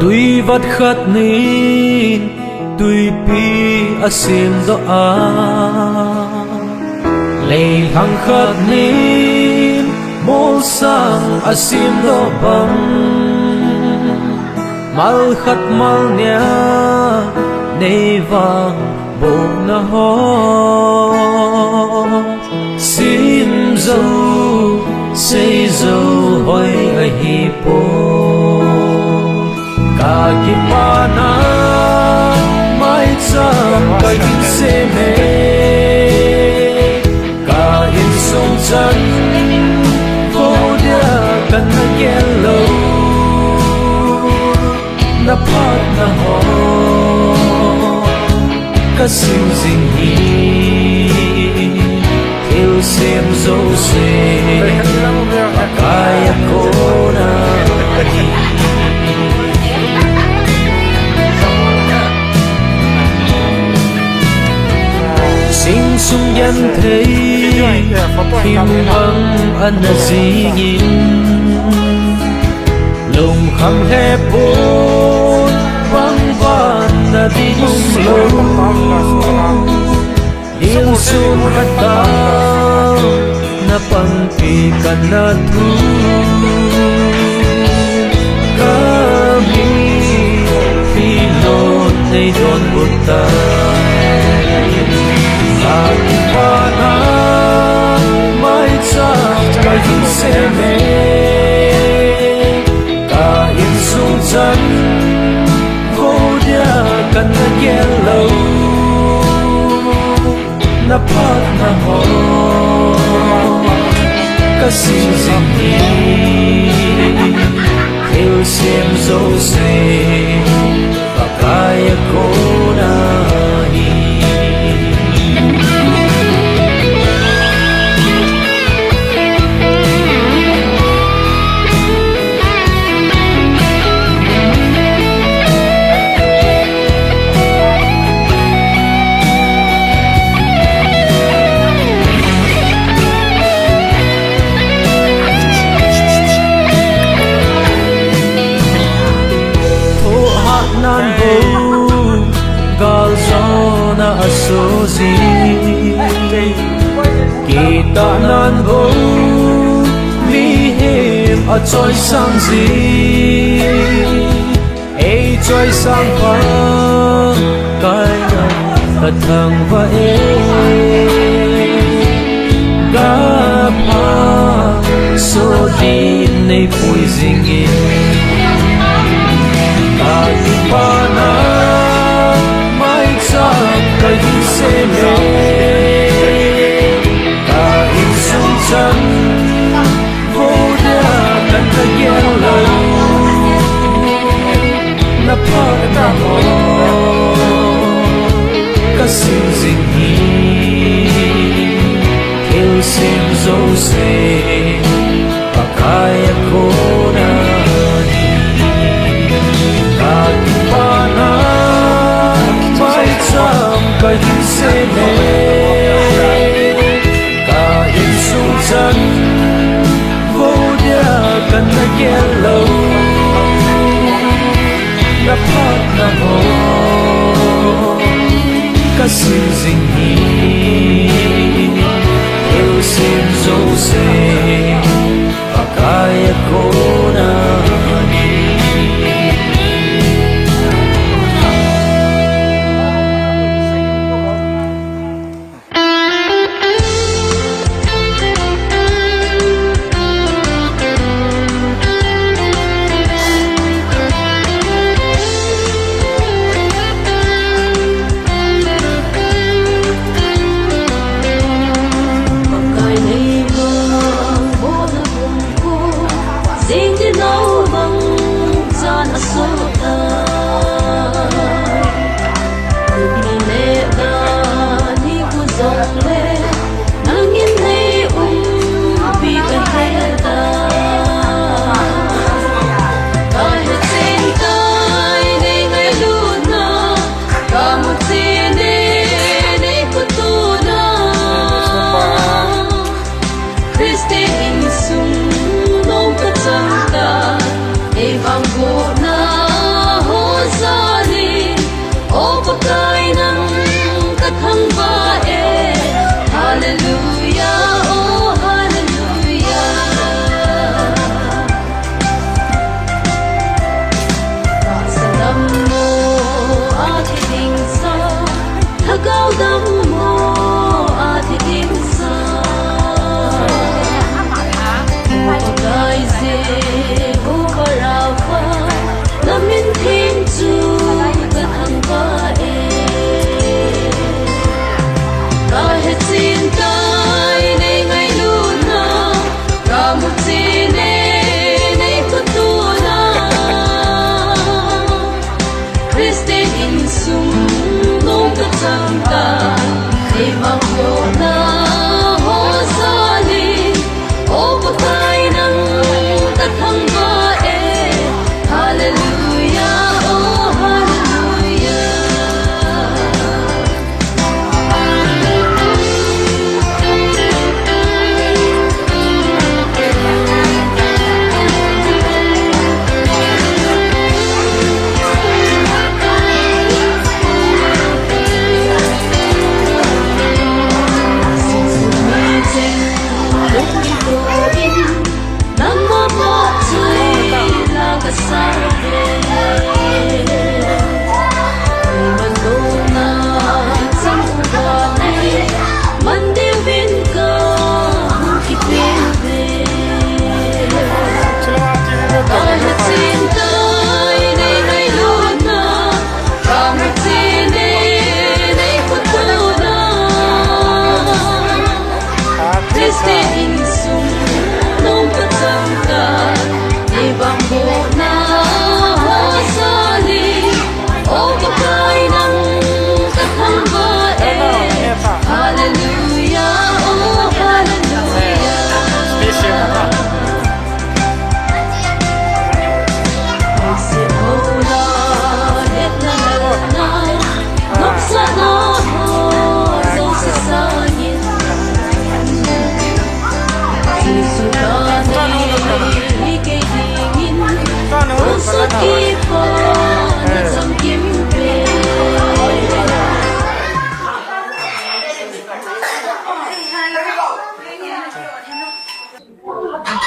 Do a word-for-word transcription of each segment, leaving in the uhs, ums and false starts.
Tui vat khat nin tuipi a semdoh a, leilhang khat nin molsang a semdoh bang, mal khat mal nia nei vang bohna ho, sim jou, sei jou hoi ahi poi. Ka kipana maicham ka gin sem e, ka insung chan vo dia kana gel lou. Na phatna ho ka sim jing hi, thil sem jouse Pakai a kona hi. Sing sung genthei thim bang ana jingin, lungkham hlepon bang vang na ding umlou. Dilsun khat a na panpi kana thu, ka mitlhi lon nei donbut tai. Ka kipana maicham ka gin sem e, ka insung chan vo dia kana gel lou. Na phatna ho ka sim jing hi, thil sem jouse Pakai a kona hi. Thohhatnan bou galjona a so jing, kitahnan bou mihem a choisang jing. Ei choisang Pakai nang ka thangvah e, ka pha so din nei pui jingin, ka kipana maicham ka gin sem e, ka insung chan vo dia kana gel lou. Na phatna ho ka sim jing hi, thil sem jouse Pakai a kona hi. Ka kipana maicham ka gin sem e, ka insung chan vo dia kana gel lou. Na phatna ho ka sim jing hi, thil sem jouse Christian insung nung kachangkhat, neibang hona hosali, o Pakai nang kathangvah e. Hallelujah, oh hallelujah. Hallelujah, oh hallelujah.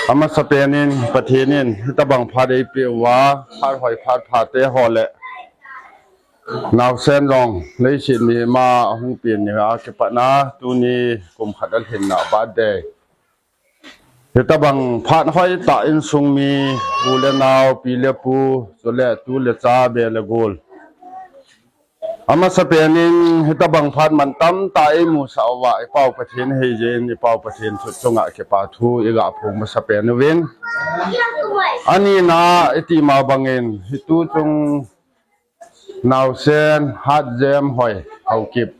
Amasapen in Pathen in hitabang phat eipeh uva, phat hoi phat pha te ho le naosen jong leiset mihema ahung pen ni a kipatna tuni kum khat alhinna birthday. Hitabang phat hoitah insung mi, u le nao, pi le pu, chule tu le cha, be le gol. Amasapen in hitabang phat man tamtah eimusah uva, i Pau Pathen heijin, i Pau Pathen chunga kipa thu iga phong masapen uvin. Anina iti ma bangin, hitu chung naosen Hatjem Hoi Haokip.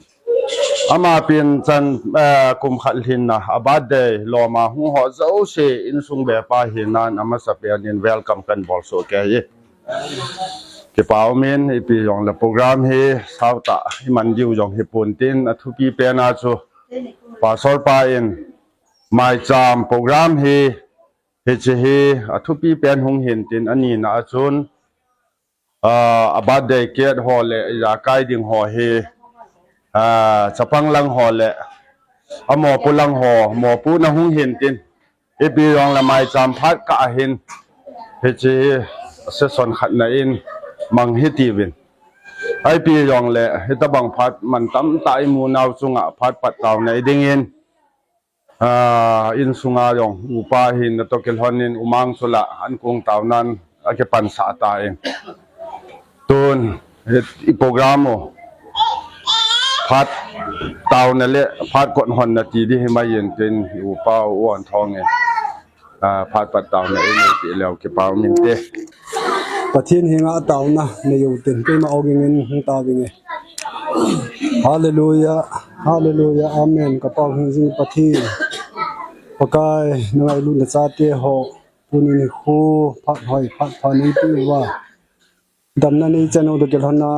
Ama pen chan, eh, kum khat lhinna a birthday loma hung ho jouse insung bepa hinan amasapen in welcome kahin bol soh kei e. Kipa umin, ipi jong le program hi sautah iman diu jong hipon tin, athupi pen a chu Pastor pa in maicham program hi hiche hi athupi pen hung hin tin, anina a chun, ah, a birthday cake ho le ijakai ding ho hi, ah, chapang lang ho le amopu lang ho, mopu na hung hin tin, ipi jong le maicham phat kah ahin, hiche hi session khatna in mang hitiuvin. Ipi jong le hitabang phat man tamtah imu nau chunga phat pat taona idingin, ah, insunga jong upa hin natoh kilhonin umang chula ankong taonan akipansah tan. Tun i program u phat taona le phat kot honna ti ding himai in tin, upa u an thong in, ah, phat pat taona in ti leu kipa umin te. Pathen henga taona neiyu tin, keima ogin in hung tavinge. Hallelujah, hallelujah, amen. Ka Pau hingjing Pathen, Pakai, na ngailutna chate ho, tuni nikho phat hoi phat pha neipeh uva, damna neichan u toh kilhonna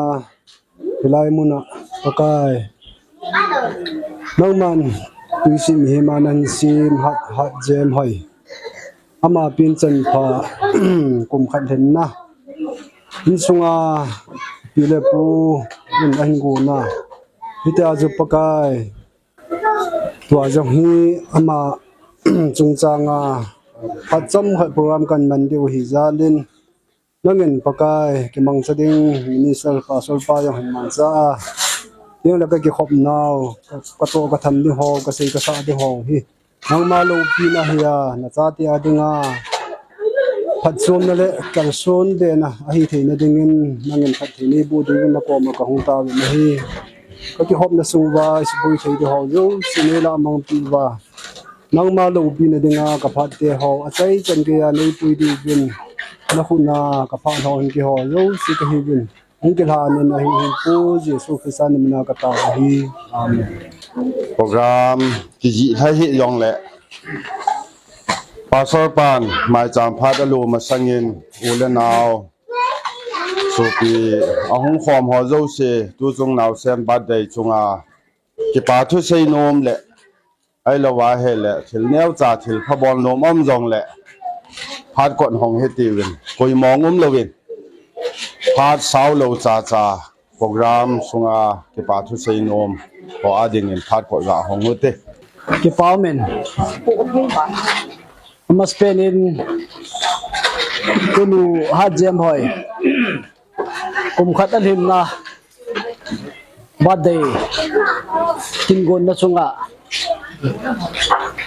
hilai muna, Pakai, nangman tuisim hima nahin sem Hat, Hatjem Hoi. Ama pen chanpha kum khat lhinna insunga pi le pu in ahin gona. Hitia chu Pakai, tua jong hi ama chungchanga phat chomkhat program kaman diu hijalin, nangin Pakai kimangcha ding minister pastor pa jong hin mangcha a, ding le ka kikhop nau, ka, ka toh ka tham ding ho, ka sei ka sa ding ho hi nangma loupina hi a, na chate a dinga phatchomna le kalson bena ahi theina dingin nangin phatthei neiboh dingin na koma ka hung tauvin ahi. Ka kihopna sung uva isuboi thei ding ho jouse neilah mangpeh uva, Nangma loupina dinga kaphat teho, achaichan keiya neipui diuvin, nakhutna kaphat ho hin keiho jouse kahiuvin. Hung kilhanin ahung hing Pu Jesu Christa namina katao ahi. Amen. Program kijih lhai hijongle, Pastor pan maicham phat alo masangin u le nao, sopi ahung khom ho jouse, tuchung naosen birthday chunga kipa thu seinom le, ahilou ahile thil neocha thil phabol nom um jongle, phat kot hong hitiuvin, koima umlouvin, phat saolou chacha program sunga kipa thu seinom ho adingin phat kot ga hong ute. Kipa umin. Amasapen in tunu Hatjem Hoi kum khat alhinna birthday kin gonna chunga,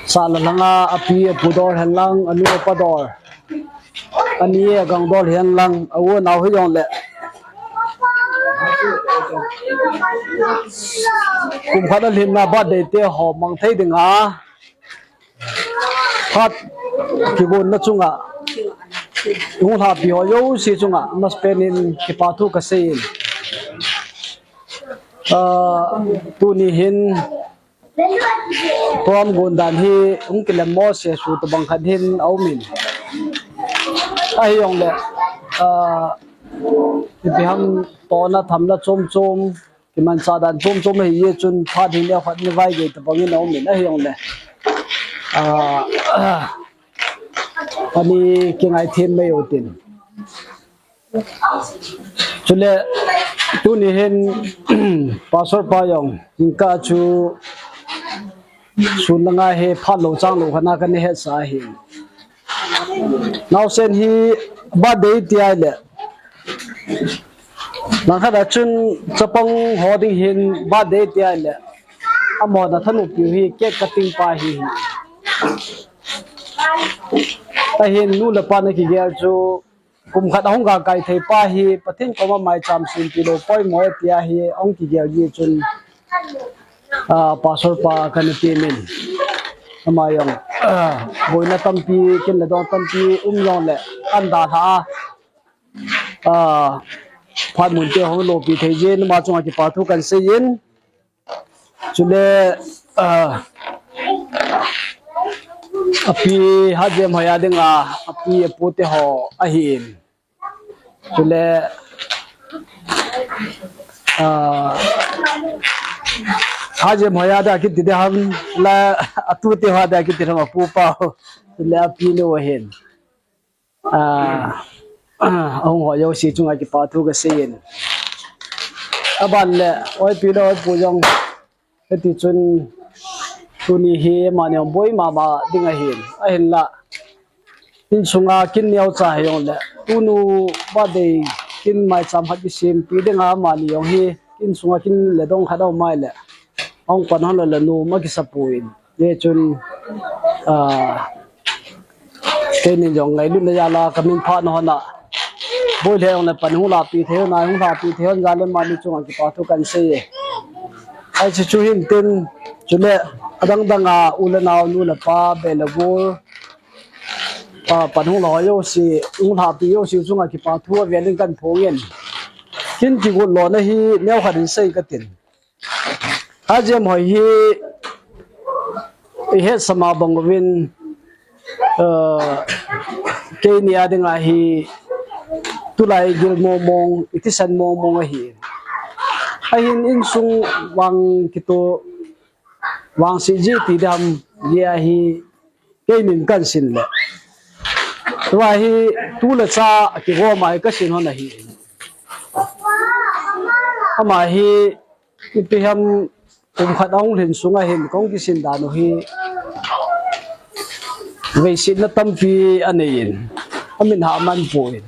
sahlah langa api apu dol henlang, anu apa dol, ani agang dol henlang, a u anao hijongle, kum khat alhinna birthday teho mang thei dinga phat kigonna chunga hung lhapi ho jouse chunga amasapen in kipa thu kaseiyin. Ah, tuni hin program gon dan hi hung kilem mo se su tobang khat hin aumin. Ahijongle, ah, ipi ham, tohna thamna chom chom, kimanchah dan chom chom ahi jeh chun phat hi neokhat ni vaigei tobangin aumin ahijongle, ah, ani kingaithem mai utin. Chule tuni hin Pastor pa jong jingkah chu sun langa hi phat lou chang lou khat na kana hetsah ahi. Naosen hi birthday ti ahile, langkhat a chun chapang ho ding hin birthday ti ahile, amahon athanoppiu hi cake cutting pa hi. Ahin nu le pa na kigel chu kum khat ahung gakai thei pa hi Pathen koma maicham sempi lou poimo e tia hi ahung kigel jeh chun, ah, Pastor pa kana temin, ama jong, ah, boina tampi, kin le dong tampi um jongle, ahin dalha a, ah, phat mun te hung lopi thei jeh in ama chunga kipa thu kahin seiyin. Chule, ah, api Hatjem Hoi a dinga api apu teho ahin. Chule, ah, Hatjem Hoi a dinga kiti ding ham, la atu teho a dinga kiti ding ham, apu pa ho. Chule api nu ahin. Ah, ah, ahung ho jouse chunga kipa thu kaseiyin. Aban le, oipi le oipu jong, hiti chun tuni hi amani jong boi mama ding ahin. Ahinla, insunga kin neocha hijongle, tunu birthday kin maicham khat kisempi dinga amani jong hi, insunga kin le dong khat aum ahile, ahung pan hon lou le nom akisa poi. Hijeh chun, ah, keinin jong ngailutna jal a kamin phatna hon a, boi lheh jongle pan hung lahpi thei hon a, hung lahpi thei hon jal in amani chunga kipa thu kahin seiye. Hiche chu hintin, chule adang dang a u le nao, nu le pa, bei le gol, ah, pan hung la ho jouse, hung lahpi jouse chunga kipa thu avel in kahin phongin. Kin kigot lona hi neokhat in sei katin. Hatjem Hoi hi ihetsah ma bang uvin, ah, keini a dinga hi tulai gil mong mong, ithisan mong mong ahi. Ahin insung vang kitoh, vangset ji ti ding ham, jeh a hi keinin kahin sin le, tua hi tu le cha kigom a hi kasin hon ahi. Ama hi ipi ham, kum khat ahung lhin sunga hin kahung kisin dan u hi veisetna tampi aneiyin, amin hah man poi.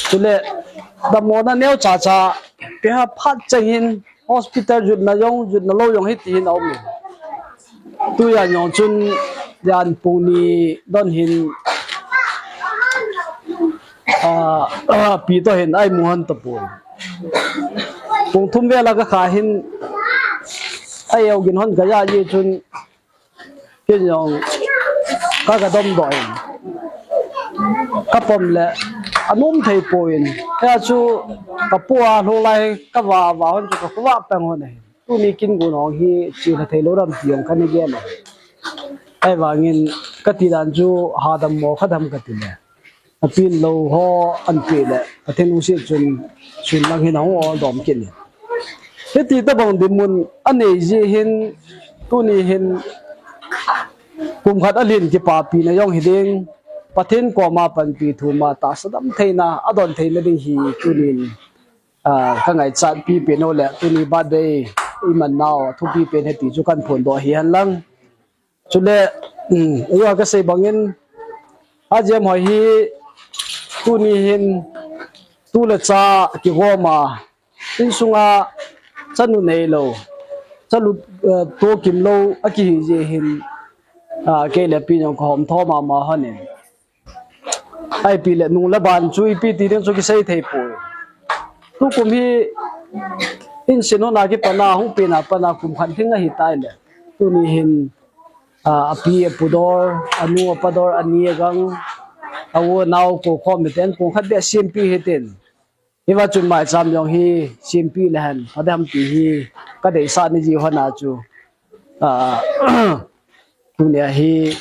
Chule damlona neocha cha, ipi ham, phat cheng hin hospital jutna jong, jutna lou jong hiti hin aumin. Tujan jong chun jan pung ni don hin, ah, ah, pi toh hin eimu hon tapoi. Pung thum vel a kakha hin, a-eu gin hon kajah jeh chun, Ken jong ka, ka dom doh in, ka pom le anom thei poi. Hia chu ka pu a lou lai ka va va hon chu ka khuva peng hon ahi. Tuni kin gon hong hi chi la thei lou ram ti jong ka ni gen ahi. Ahivangin ka ti dan chu ha dam mo kha dam ka ti le. Apin lou ho an pe le, Pathen lungset chun sun lang hin ahung ol dom kit in. Hiti tabang dinmun anei jeh hin, tuni hin kum khat alhin kipapina jong hi ding, Pathen koma panpi thum a tahsa dam theina, adon theina ding hi tunin, ah, ka ngaichat pipi nau le, tuni birthday iman nau thupi pen hiti chu kan phondoh hi hen lang. Chule, um, eiho ka sei bangin, Hajem hoi hi tuni hin tu le cha kigom a, insunga chanu neilou, chalu, eh, toh kimlou akihi jeh hin, ah, kei le pi jong ka hom tho mama hon in. Ipi le nung le ban chu ipi ti ding chu kisei thei poi. Tukum hi insung hon a kipan a hung pen a pat a kum khat lhing ahi tai le. Tuni hin, ah, api apu dor, anu apa dor, ani agang, a u nao ko khom ten kum khat beh sempi hitin. Hiva chun maicham jong hi sempi le hen, pha dam ti hi ka deisah ni ji hon a chu. Ah, tunia hi,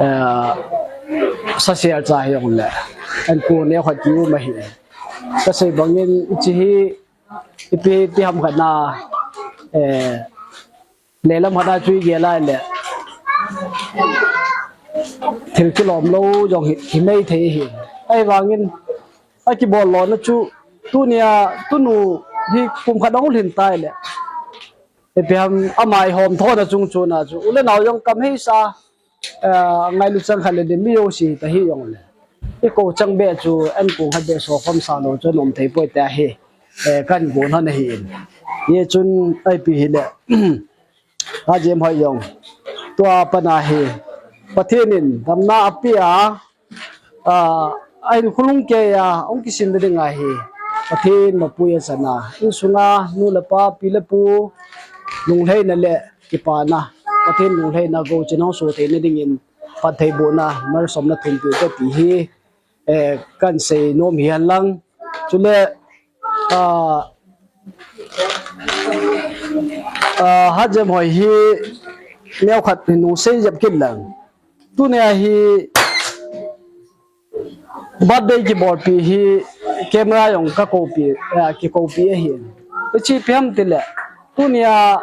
ah, sa sial cha hi jong le. An ko ne khat ki um ahi. Ka sei bangin chi hi ipi ti ham khat na, eh, le lam khat na chu i gel a le. Thil kilom lou jong hi, hi mei thei hi. Ahivangin, akibol lona chu, tunia, tunu hi kum khat ahung lhin tai le. Ipi ham amai hom thona chung chuna chu. U le nao jong kam heisa, eh, ngailu chang khat le din mi jouse ta hi jong le. I ko chang beh chu, an kum khat beh so khom sa lou chu nom thei poi te ahi. Eh, kan gon hon ahi in. Ye chun ipi hi le. Hajem hoi jong. Tua pat a hi. Pathen in damna ape a, ah, ahin khulung kei a, hung kisin na ding ahi. Pathen mapui a chana. Insunga, nu le pa, pi le pu, lunglhaina le kipana. Pathen lunglhaina gou chin hong so thei na dingin, phattheibohna, malsomna thum piu te ti hi, eh, kan sei nom hi hen lang. Chule, ah, ah, Hajem hoi hi neo khat hi nung sei jep kit lang. Tunia hi birthday kibolpi hi camera jong ka kopi, ah, kikopi ahi. Ichi piam tile. Tunia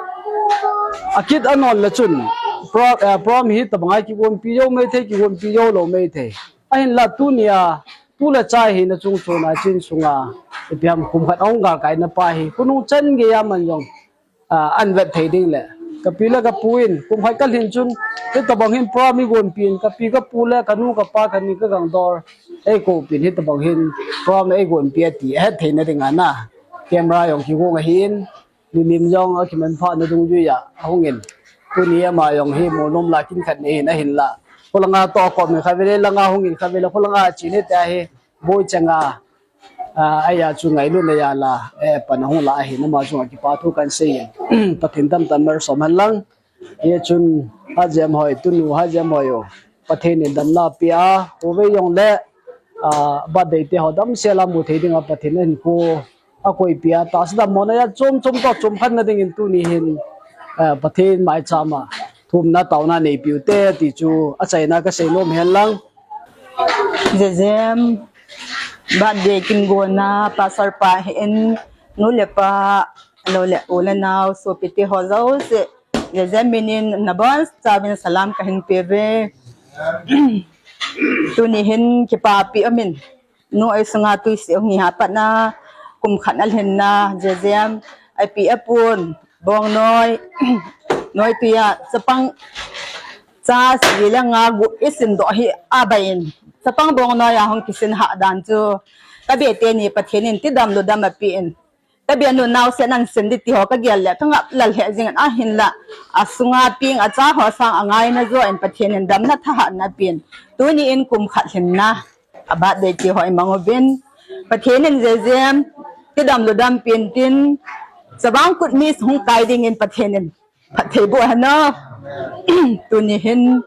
akit anon le chun pro-, ah, prom hi tabang a kigonpi jou mei thei, kigonpi jou lou mei thei. Ahinla tunia, tu le cha hina chung chuna chin sunga, ipi ham kum khat ahung galkai na pa hi, khonung chan gei a man jong, ah, an vet thei ding le. Ka pi le ka pu in, kum khat ka lhin chun, hitabang hin prom i gonpi in, ka pi ka pu le, ka nu ka pa, ka ni ka gang dor, ei kopi in, hitabang hin prom ei gonpi a ti, ahet thei na ding a na. Camera jong kigong ahi in, Milim jong akimanpha na dungjui a, ahung in. Tuni ama jong hi molnom la kin khat nei hin ahinla. Kholanga toh kom in kha vele langa hung in kha vele kholanga chin hita hi boi changa. Ah, aya chu ngailutna jal a, eh, pan ahung la ahin ama chunga kipa thu kan sei in. Pathen damna malsom hen lang. Hichun Hajem hoi, tunu Hajem hoi o. Pathen in damna pia, hovei jong le, ah, birthday te ho damsel a mu thei ding a Pathen in ko akoipia, tahsa dammona a chom chom toh chom khat na dingin tuni hin, eh, Pathen maicham a thumna taona neipiu te ti chu achaina ka sei nom hen lang. Jejem, birthday kin gonna, pastor pa hin, nu le pa, lou le u le nao, sopi te ho jouse, Jejem minin nabonchauvin salam kahin peuve. Tuni hin kipapi umin. Nu ei sunga tui se hung hi ha patna, kum khat na lhinna, Jejem, api apun, bongnoi, noi tuia, chapang, cha si le nga gu isin doh hi abaiin. Chapang bongnoi a hung kisin ha dan chu. Ka bete ni Pathen in tidam ludam api in. Ka bia nu naosen an sen di ti ho ka gel le, ka ngap lal he jing in ahinla. Asunga ping acha ho sang angaina jo in Pathen in damna thahatna pin. Tuni in kum khat lhinna. A birthday ti ho i mang uvin. Pathen in Jejem, tidam ludam pin tin. Chavang kut mi hung kai dingin Pathen in phatthei boh hen o. Tuni hin,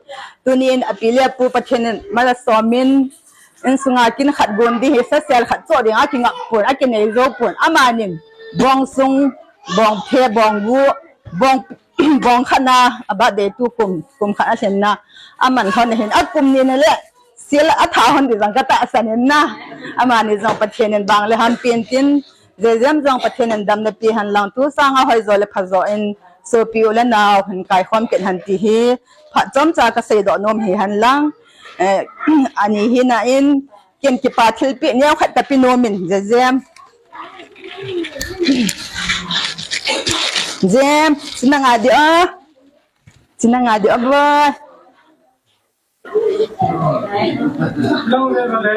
tuni in api le apu Pathen in mala somin, insunga kin khat gon ding hi sasel khat cho ding a kingap pon, akinei jou pon, amanin bong sung, bong phe, bong gu, bong, bong khat na, a birthday tu kum, kum khat a lhenna, aman lhon hin, akum ni na le, sil a tha hon di jong ka tahsan in na, amani jong Pathen in bang le ham pen tin, Jejem jong Pathen in damna pe hen lang, tu sanga hoi jo le pha jo in, sopi u le nau hin kaikhom kit hen ti hi, phat chomcha ka seidoh nom hi hen lang, eh, ani hi na in, ken kipa thilpeh neo khat ka pe nom in, Jejem. Jem, sina nga di o. Sina nga di o, boy. Long level le,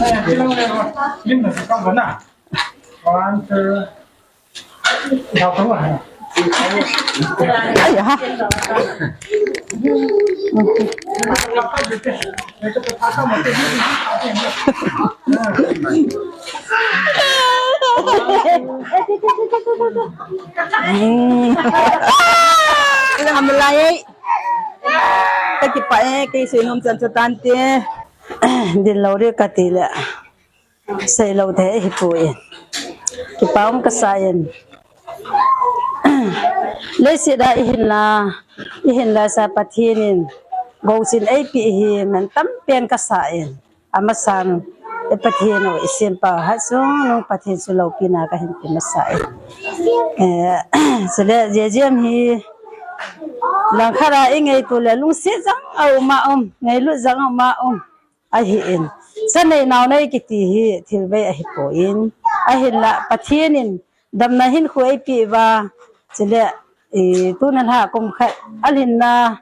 eh, long level. Lim na sa kang na. One, two. Dah tahu lah. Ai ha. Hmm. Ilang amalai. Ka kipah e, kei seinom chan chu tante. Ding lou ding kati le. Seilou thei hipoi. Kipa um kasa in. Leiset a ihin la, ihin la sa Pathen in gouchin eipeh hi man tampen kasa in. Amasan, i Pathen u i sempau Hatchungnung Pathen chu loupina kahin pe masa e. Eh, chule Jejem hi langkhat a i ngaito le lungset jong a um a um, ngailut jong a um a um ahin. Cha nei nao nei kiti hi thil bei ahipoi. Ahinla Pathen in damna hinkho eipeh uva, chule, eh, tuna lha kum khat alhinna,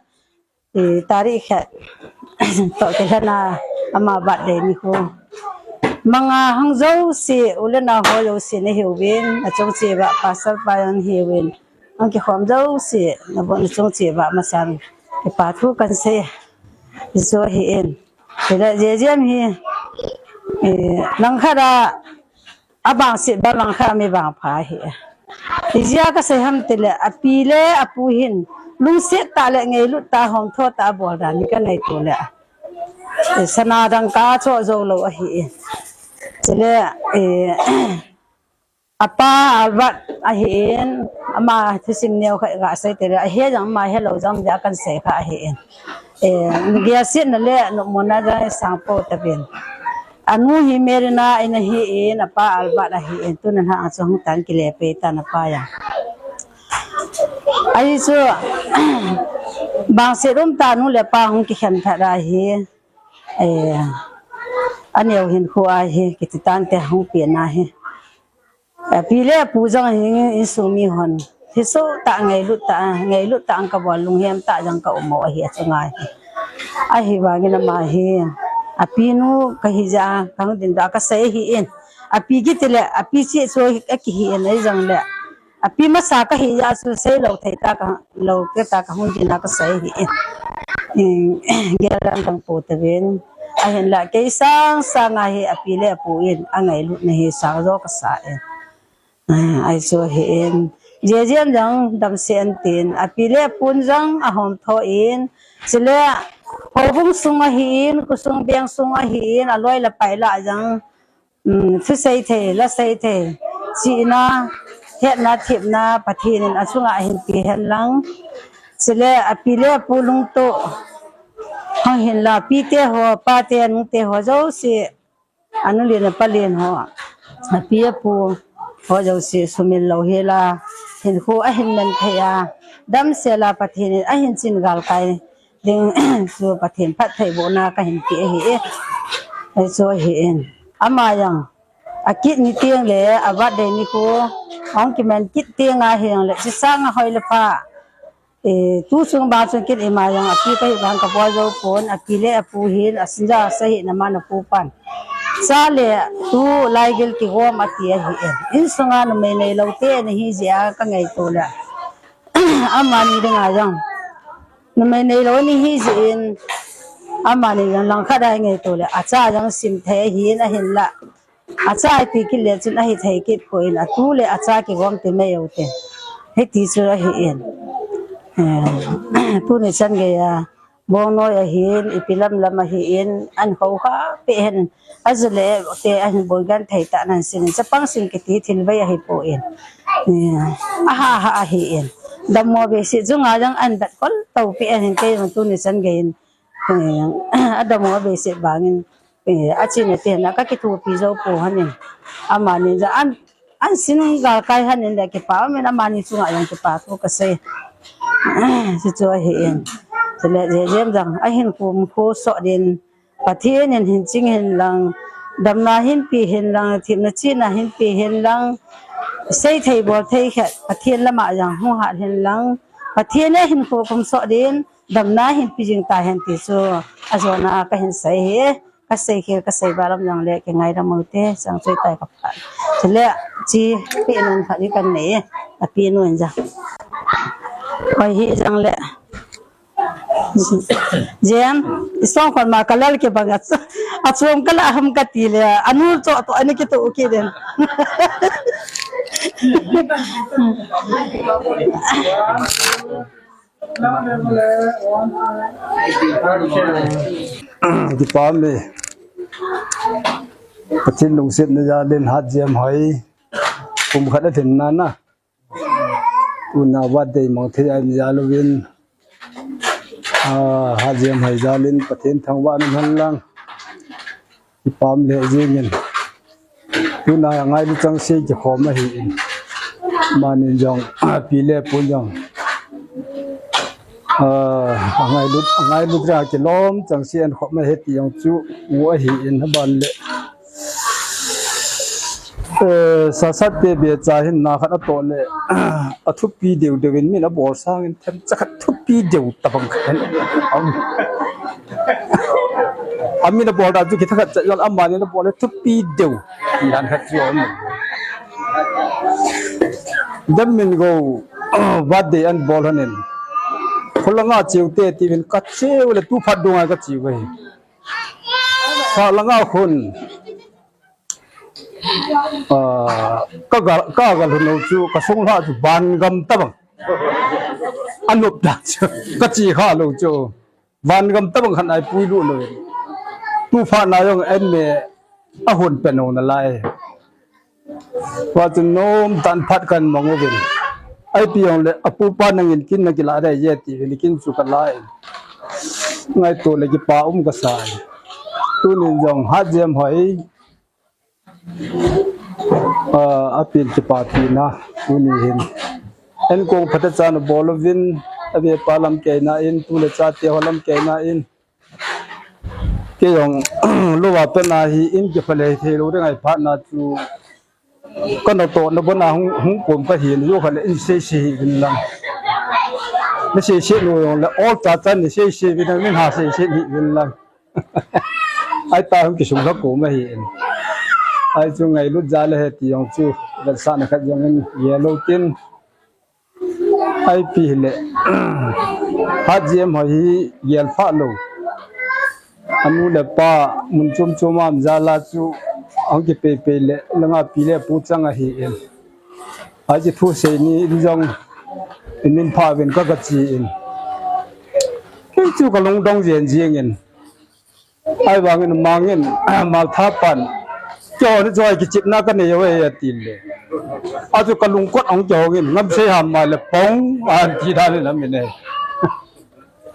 eh, tarik khat toh kilhona ama birthday nikho. Manga hung jouse, u le nao ho jouse nahiuvin, nachung cheh uva, pastor pa jong nahiuvin. Hung kikhom jouse, nabon nachung cheh uva, masan kipa thu kahin sei. Hichu ahin. Chule Jejem hi, eh, langkhat a, abangset bang langkhat a mi bang pha ahi. Ijeh a kasei ham tile, api le apu hin lungset tah le ngailut tah, homtho tah abol dan hi kangaito le, eh, sana dangka achoh jou lou ahi. Chule, eh, apa Albert ahin, ama thusim neo khat kasei tile, ahe jong ama helou jong jeh a kahin sei kha ahin. Eh, gelsetna le nopmona jong isangpou tauvin. Anu hi Merina in ahin, apa Albert ahin, tuna lha a chu hung tan kile pei tan apa jong. Ahi chu, bangset umtah nu le pa hung kikhen phat ahi. Eh, aneo hinkho ahi, kiti tante hung pen ahi. Api le apu jong hi insung mi hon. Hisoh tah ngailut tah, ngailut tah ang kabol, lunghem tah jong ka um u ahi achunga hi. Ahivangin ama hi. Api nu kahi jeh a, kahung ding doh a kasei ahin. Api kiti le, api cheh chu akihin ahi jongle. Api masa kahi jeh a chu seilou thei tah ka, lou kei tah kahung ding a kasei ahin. Gel dang dang pou tauvin. Ahinla kei sang sang a hi api le apu in angailutna hi sang jo kasa e. Ah, ahi chu ahin. Jejem jong damsel in tin, api le apun jong ahomtho in. Chule, houbung sung ahin, khosung beng sung ahin, aloi le pai lah jong, um, thusei thei, lasei thei, chihna, hetna, thepna, Pathen in achunga ahin pe hen lang. Chule, api le apu lungtoh, hung hin la, apite ho, apate, anute ho, jouse, anu len apa len ho, api apu ho jouse sumil louhel a, hinkho ahin man thei a, damsel a Pathen in ahin chin galkai ding chu Pathen phattheibohna kahin pe ahi e. Hichu ahin. Ama jong akit ni teng le a birthday nikho hung kiman kit teng ahi jongle, chusang a hoi le pha. Eh, tu chung bang chung kit ima jong api kahi vang kabol jou pon, api le apu hin, asinja asei hih na man apu pan. Cha le tu laigil kigom ati ahi e. Insunga numei neilou te nahi jeh a kangaito le. Amani dinga jong. Numei neilou nahi jeh in. Amani jong langkhat a ngaito le. Acha jong sim thei ahin ahinla. Acha iti kit le chun ahithei kit poi, atu le acha kigom ti mai u te. Hiti chu ahi in. Tuni chan geiya, bongnoi ahin, ipi lamlam ahin, an khoukhah peh hen, ajule te ahin boi genthei tah nan sin, chapang sin kiti thil vei ahipoi. Aha ha ahin. Dammo behseh chunga jong an vet kol to peh ahin, kei jong tuni chan geiyin, adammo behseh vangin, achena te na kakithopi jou pou hon in. Amani jong an, an sin galkai hon in le kipa umin, amani chunga jong kipa thu kasei. Chuchu ahin. Chule Jem jong ahin khum khu soh din, Pathen in hin ching hen lang, damna hin pe hen lang, themna chihna hin pe hen lang, seithei bolthei khat Pathen lama jong hung hat hen lang, Pathen in hin khu khum soh din, damna hin pe jing tahen ti chu ajona kahin sei hi. Kasei khel, kasei balam jongle kingaidam ute, chang choi tai kapha. Chule, chi peh nom khat hi kanei, apeh nom jong. Hoi hijongle, Jem, isongkhol ma kalal kibang a, achom kala ham kati le, anu cho to ani kito kit den. Kipa ume. Pathen lungsetna jalin Hatjem hoi kum khat alhin nana, tuna birthday mang thei ahi jal uvin, Hatjem hoi jalin Pathen thangvahna um hen lang. Kipa um lheh jengin. Tuna ngailu chengse kikhom ahin. Amanin jong, pi le pun jong, angailut, angailut ra kilom chengse ahin khom ahi ti jong chu mu ahin, aban le, Sasat te becha hinna khat atoh le, athupi deu deu in min abol sangin themcha khat thupi deu tabang khat aum. Amin abol dan chu kitha khat cha jong, amanin abol le thupi deu dan khat chu aum. Dammin go birthday ahin bol hon in, khulanga cheu te tiuvin, kacheu le tu phat dunga kacheu ahi. Khalanga khun, kaga, kaga lhun lou chu, kasung lha chu vangam tabang anop dan chu, kache kha lou chu, vangam tabang khat ahi puilut lou. Tu phat na jong en me ahon pen lou nalai. Tua chu nomtah in phat kahin mang uvin. Ipi jongle apupa nangin kin nakilah dei e tiuvin, kin chu kalah in. Ngaito le kipa um kasa e. Tunin jong Hatjem hoi, apen kipapina tuni hin, enkong phatechan abol uvin, ave pa lamkaina in, tu le chate ho lamkaina in, kei jong louva patna hi in kiphalei theilou ding ahi phatna chu, kanatohna bona hung, hung kom kahin, jokhat le in seise hih uvin lang. Naseiset lou jongle olcha chan naseiset uvin lang, min ha seiset hih uvin lang. Ahita hung kisung lha kom ahin. Ahi chu ngailut jal ahi ti jong chu, vetsahna khat jong in gel lou tin. Ipi hile, Hatjem hoi hi gelphah lou. Anu le apa mun chom chom a um jal a chu, ahung kipeipei le, langa pi le pu chang ahin. Ahi chu thusei ni in jong, imin pha uvin ka, kache in. Kei chu kalungdong jeng jeng in. Ahivangin amangin, Maltha pan, keiho ni choi kichepna kanei uve ati le. Achu kalungkot ahung kihongin, ngamsei ham ma le pong, ati dan in amin e.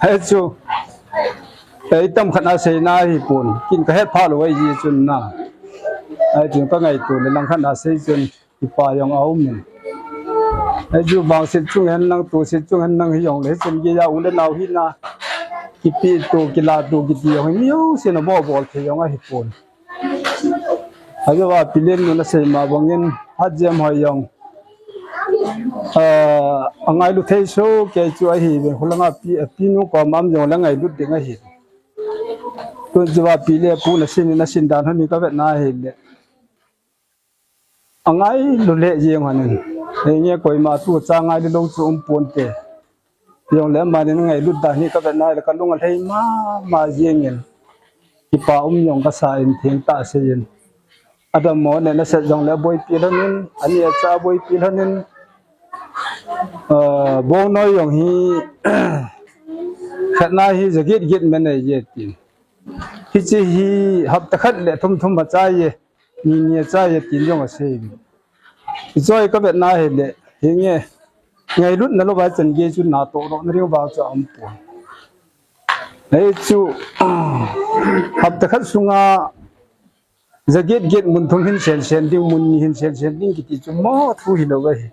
Hichu, itam khat na seina hipon, kin kahet pha lou ahi chun na. Hichu kangaito le langkhat na sei chun, kipa jong aumin. Hichu vangset chung hen lang, tuset chung hen lang hijongle, hichun geiya u le nao hina, kipeto, kilato kiti jong hi mijousena bol bol thei jong ahipon. Ajouva Pilen nun asei ma bangin, Hatjem hoi jong, angailu thei soh kei chu ahiuvin, khulanga pi, apinu koma um jongle angailut ding ahi. Tun chouva pi le pu nasin, nasin dan hon hi kavetna ahile, angailu lheh jeng hon in. Henge koima tucha ngailu lou chu umponte. Jongle amanin angailut dan hi kavetna ahile kalung alhai mama jengin. Kipa um jong kasa in, thengtah seiyin. Adammo ne nasat jongle aboipi lhonin, ani acha aboipi lhonin. Bongnoi jong hi khatna hi jaget get man ahi e tin. Hiche hi hapta khat le thum thum a chai e, ni ni a chai e tin jong asei. Hiche hi kavetna hile, hinge, ngailutna louva chan gei chu natoh doh na ding vang chu aumpoi. Hichu hapta khat sunga jaget get mun thum hin sen sen ding, mun ni hin sen sen ding kiti chu mo thu hilou ahi.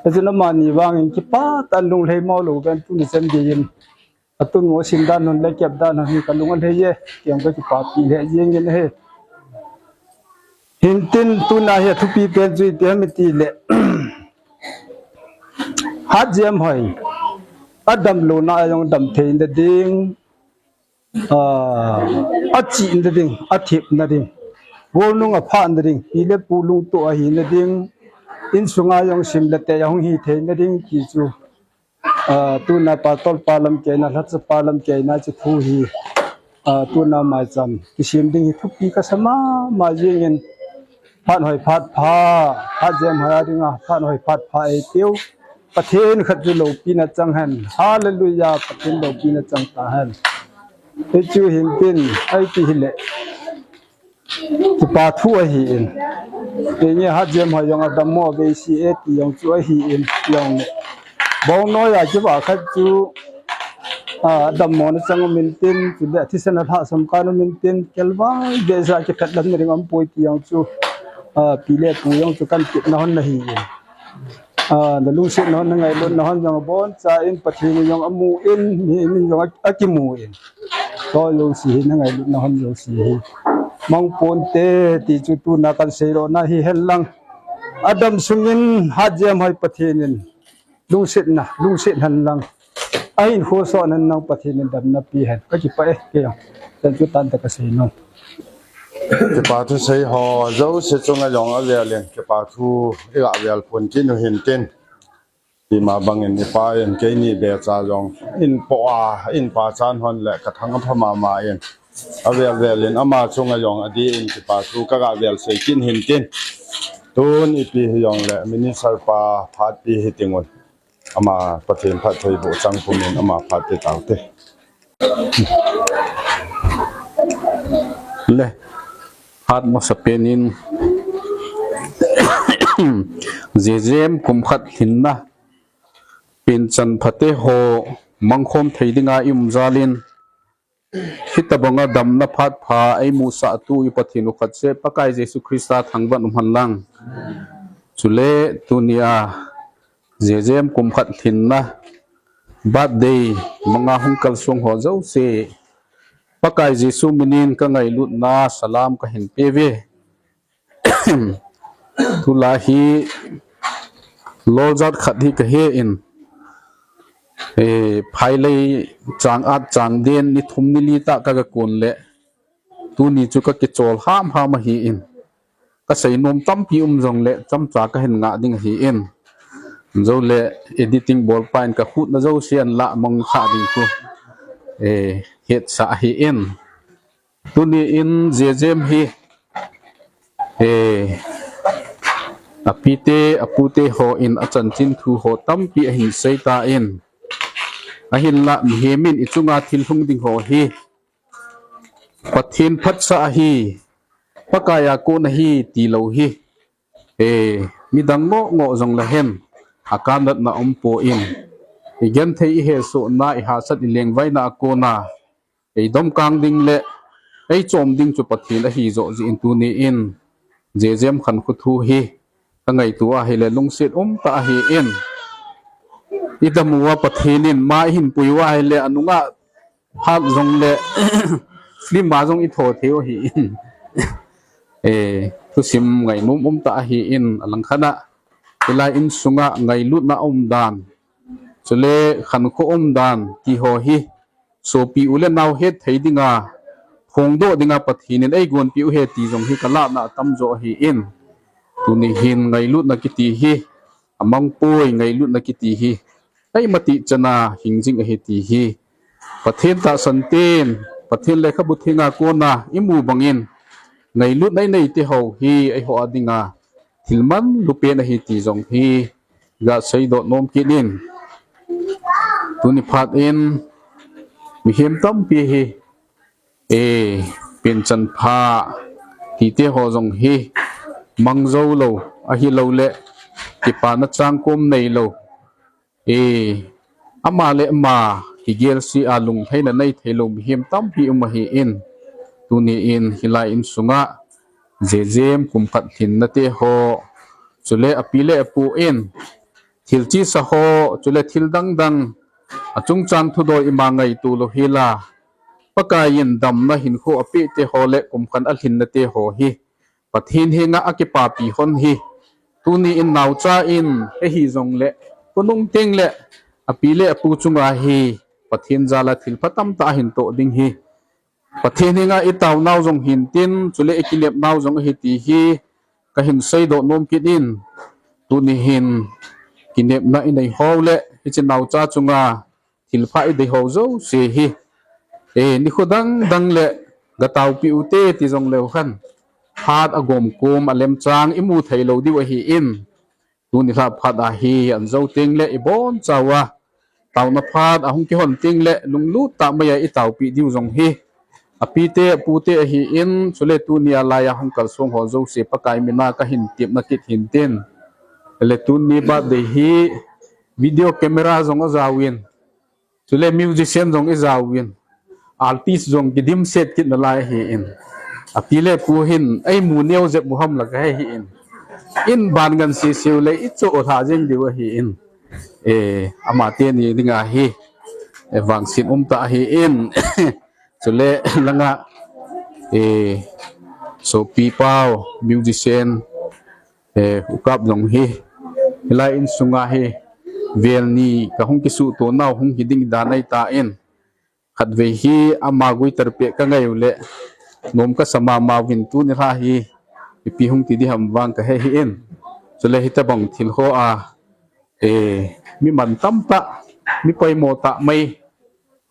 Hichun amani vangin kipah tah in lunglhai mo lou ven tuni chan geiyin, atun mo sim dan hon le kep dan hon hi kalung alhai e, kei jong kakipapi lheh jengin ahi. Hintin tuna hi athupi pen chu iti ham itile, Hatjem Hoi adamlouna a jong damtheina ding, achihna ding, athepna ding, golnung aphahna ding, pi le pu lungtoh ahina ding, insunga jong sim le tei ahung hitheina ding ti chu, tuna pastor pa lamkaina, lhacha pa lamkaina chu thu hi, tuna maicham kisem ding hi thupi kasa mama jengin, phat hoi phat pha, Hatjem Hoi a dinga phat hoi phat pha eitiu. Pathen khat chu loupina chang hen. Hallelujah, Pathen loupina chang tahen. Hichu hintin, iti hile, kipa thu ahin. Hinge, Hatjem Hoi jong adammo veise ti jong chu ahin, jong le, Bongnoi a kiva khat chu, adammona chang um intin, chule athisan alhahsam kan um intin, kelvai geija kiphatlamna ding aumpoi ti jong chu, pi le pu jong chu kan tipna hon ahin. Nalungsetna hon, nangailutna hon jong aboncha in, Pathen in jong amu in, mihem in jong akimu in, koi jouse hi, nangailutna hon jouse hi mang ponte ti chu tuna kan seidohna hihen lang. Adam sungin Hatjem Hoi Pathen in lungsetna, lungset hen lang, ahinkho sot hen lang Pathen in damna pi hen. Kakipah e, kei jong chan chu tanta kasei nom. Kipa thusei ho jouse chunga jong avel in kipa thu iga vel phon kit u hintin. Tima bangin ipa in keini becha jong in po a, in pachat hon le kathang apha mama in, avel vel in ama chunga jong adih in kipa thu kaga vel sei kit hintin. Tun ipi hijongle minister pa phatpi hitingun, ama Pathen phattheiboh chang pumin ama phatpi taute. Le, phat masapen in, Jejem kum khat lhinna penchan phate ho mangkhom thei dinga i um jal in, hitobanga damna phat pha eimusah tu i Pathen u khat seh Pakai Jesu Christa thangvah in um hen lang. Chule tunia Jejem kum khat lhinna birthday manga hung kalsong ho jouse, Pakai Jesu minin kangailutna salam kahin peuve. Tulai hi loljat khat hi kahin, phailei chang at chang den ni thum ni li tah kaga kon le, tuni chu kakichol hamham ahin, kaseinom tampi um jongle chomcha kahin ngah ding ahin, jole editing bolpa in kakhutna jouse anlah mangthah ding chu hetsah ahin. Tuni in Jejem hi apite apute ho in achanchin thu ho tampi ahin seitan, ahinlah mihem in ichunga thil lhung ding ho hi Pathen phatsah ahi, Pakaiya kon ahi tilou hi midang ngoh ngoh jongle hen akandatna aumpoi, igenthei ihesohna ihahsat ilengvaina a kona eidomkang ding le eichom ding chu Pathen ahi joh jeh in tuni in Jejem khankho thu hi kangaito ahile lungset umtah ahin, idam uva Pathen in ma ihin pui uva ahile anungah phat jongle film a jong itho theiu ahin, thusim ngainom umtah ahin, alangkhat a hilai insunga ngailutna umdan, chule khankho umdan tiho hi sopi u le nao hetthei dinga phongdoh dinga Pathen in eigonpeh u ahi ti jong hi kalahna atamjo ahin, tuni hin ngailutna kiti hi amangpoi, ngailutna kiti hi eimatih chana hing jing ahi ti hi Pathen tahsan ten, Pathen lekhabu thenga kona imu bangin, ngailutna inei teho hi eiho a dinga thil manlupen ahi ti jong hi gasei doh nom kit in. Tuni phat in mihem tampi hi, e, penchan pha tite ho jong hi mang jou lou, ahilouleh kipana changkom nei lou, e, ama le ama kigel si a lunglhaina nei thei lou mihem tampi um ahi in. Tuni in hilai insunga jejem kum khat lhinna te ho, chule api le apu in thil chesa ho, chule thil dang dang, achungchang thudol ima ngaito lou hela, Pakai in damna hinkho apeh te ho le kum khat alhinna te ho hi Pathen henga akipapi hon hi. Tuni in naocha in, ahi jongle, khonung teng le, api le apu chunga hi, Pathen jal a thil pha tamtah ahin toh ding hi. Pathen henga i taonau jong hintin, chule i kinepnau jong ahi ti hi, kahin seidoh nom kit in, tuni hin kinepna i nei ho le, hiche naocha chunga thil pha i dei ho jouse hi, e, nikho dang dang le ga taopi u te ti jong leu hen, phat a gomkom a lemchang i mu thei lou diu ahi in, tuni lha phat a hi an jou teng le i bonchauva, taona phat a hung kihon teng le lunglut tah mai a i taopi diu jong hi, api te, apu te ahi in, chule tuni a lai a hung kalsong ho jouse Pakai mina kahin tepna kit hintin. Le tuni birthday hi video camera jong ajaovin, chule musician jong ijaovin, artist jong kidimset kit nalai ahi in. Api le apu hin, ei mu neo jep u ham la kahe hi in. In ban ngan sisiu le i cho lha jeng diu ahi in. E, ama teni dinga hi, e, vangset um tah ahi in. Chule langa, e, sopi pau, musician, e, u kap jong hi, hilai insunga hi, vel ni kahung kisuhto nau hung hi ding dan ahi tan. Khatvei hi ama guitar peh kangai u le, nom kasa mama uvin tuni lha hi, ipi hung ti ding ham vang kahe hi in. Chule hitabang thil ho a, e, mi man tamtah, mi poimo tah mai,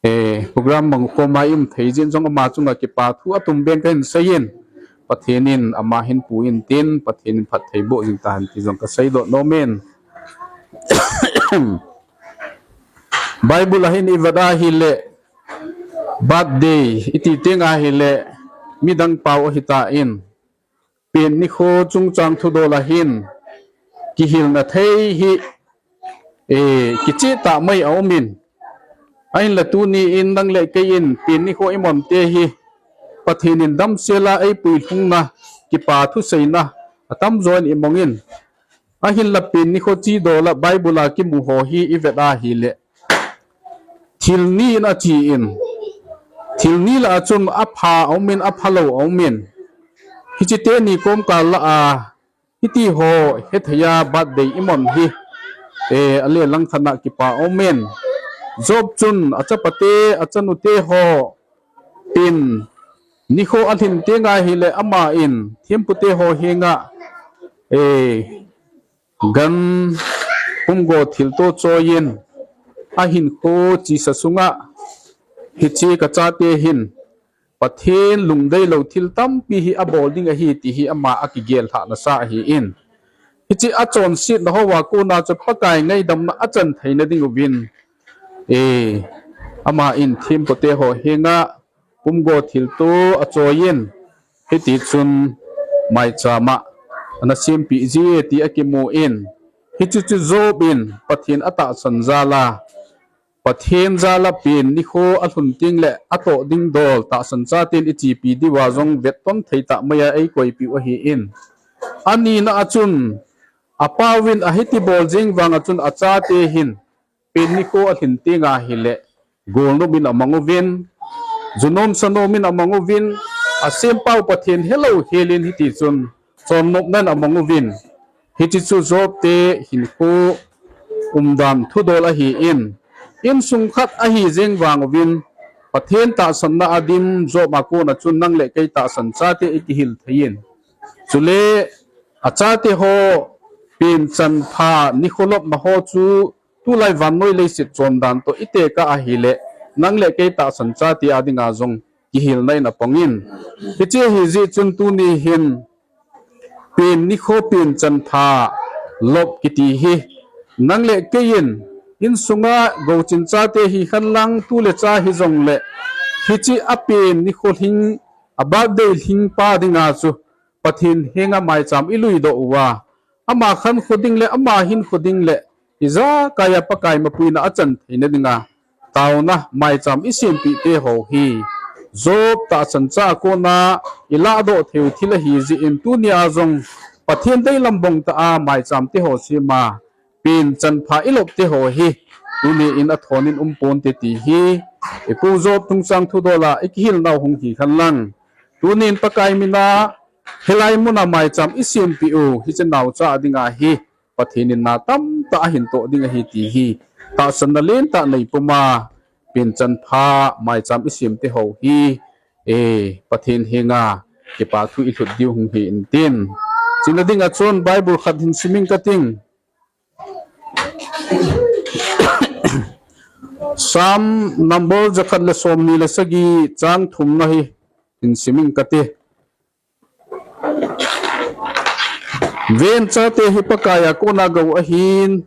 e, program mang khom a i um thei jin jong ama chunga kipa thu atum ben kahin sei in, Pathen in ama hin pu intin, Pathen in phatthei boh jing tahen ti jong kaseidoh nom in. Bible a hin i vet a hile, birthday i ti teng a hile, midang pau ahi tan, pen nikho chungchang thudol a hin, kihilna thei hi, e, kicheh tah mai a um in, ahinla tuni in nang le kei in pen nikho i mon te hi, Pathen in damsel a eipui lhungna, kipa thuseina, atamjo in i mong in, ahinla pen nikho chidol a Bible a kimu ho hi i vet a hile, thil ni in achi in, thil ni lah a chun apha a um in, aphalou a um in, hiche teni komkal lah a, hiti ho, hethei a birthday i mon hi, e, ale langkhat a kipa a um in, Job chun achapa te, achanu te ho, pen nikho alhin teng a hile ama in, thempu te ho henga, e, gan pumgo thilto choi in, ahinkho chesa sunga, hiche kachate hin, Pathen lungdeilou thil tampi hi abol ding ahi ti hi ama akigel lhahna sa ahi in. Hiche achonsetna hoa kona chu Pakai ngaidamna achan theina ding uvin, e, ama in thempu te ho henga, pumgo thilto achoi in, hiti chun maicham a ana sempeh ji e ti akimu in, hiche chu Job in Pathen atahsan jal a, Pathen jal a pen nikho alhun teng le atoh ding dol tahsan chaten ichepi diu a jong vetton thei tah mai a eikoipeh u ahi in. Anina a chun, apauvin ahiti bol jeng vang a chun achate hin, pen nikho alhin teng a hile, golnop in amang uvin, junom sanom in amang uvin, asempau Pathen helou hel in hiti chun, chonnopna in amang uvin, hiche chu Job te hinkho umdan thudol ahi in, insung khat ahi jeng vang uvin, Pathen tahsanna a dim Job a kona chun nang le kei tahsan chate ikihil thei in. Chule, achate ho, pen chan pha nikho lopna ho chu, tulai vannoi leiset chondan toh itekah a hile, nang le kei tahsan chate a dinga jong kihilna in apang in. Hiche ahi jeh chun tuni hin, pen nikho pen chan pha lop kiti hi, Nang le kei in, insunga gouchin chate hi khan lang tu le cha hi jong le, hiche a pen nikho lhing, a birthday lhing pa dinga chu, Pathen henga maicham i lui doh uva, ama khankho ding le, ama hinkho ding le, ijakai a Pakai mapuina a chan theina dinga, taona maicham i sempeh te ho hi, Job tahsan cha a kona i lahdoh thei u thil ahi jeh in tunia jong Pathen deilam bang tah a maicham te ho sema, pen chanpha i lop te ho hi, tuni in a thon in um ponte ti hi, i pu Job tungchang thudol a i kihil nau hung hi khan lang. Tuni in Pakai mina, hilai muna maicham i sempeh u, hiche naocha a dinga hi, Pathen in na tamtah a hin toh ding ahi ti hi, tahsanna lentah nei puma, pen chanpha maicham i sem te ho hi, e, Pathen henga kipa thu i lhut diu hung hi intin. Chuna dinga chun Bible khat hin sim ing kating. Psalm number jakhat le somni le sagi chang thumna hi hin sim ing kati. Ven chate hi Pakai a kona gou ahin,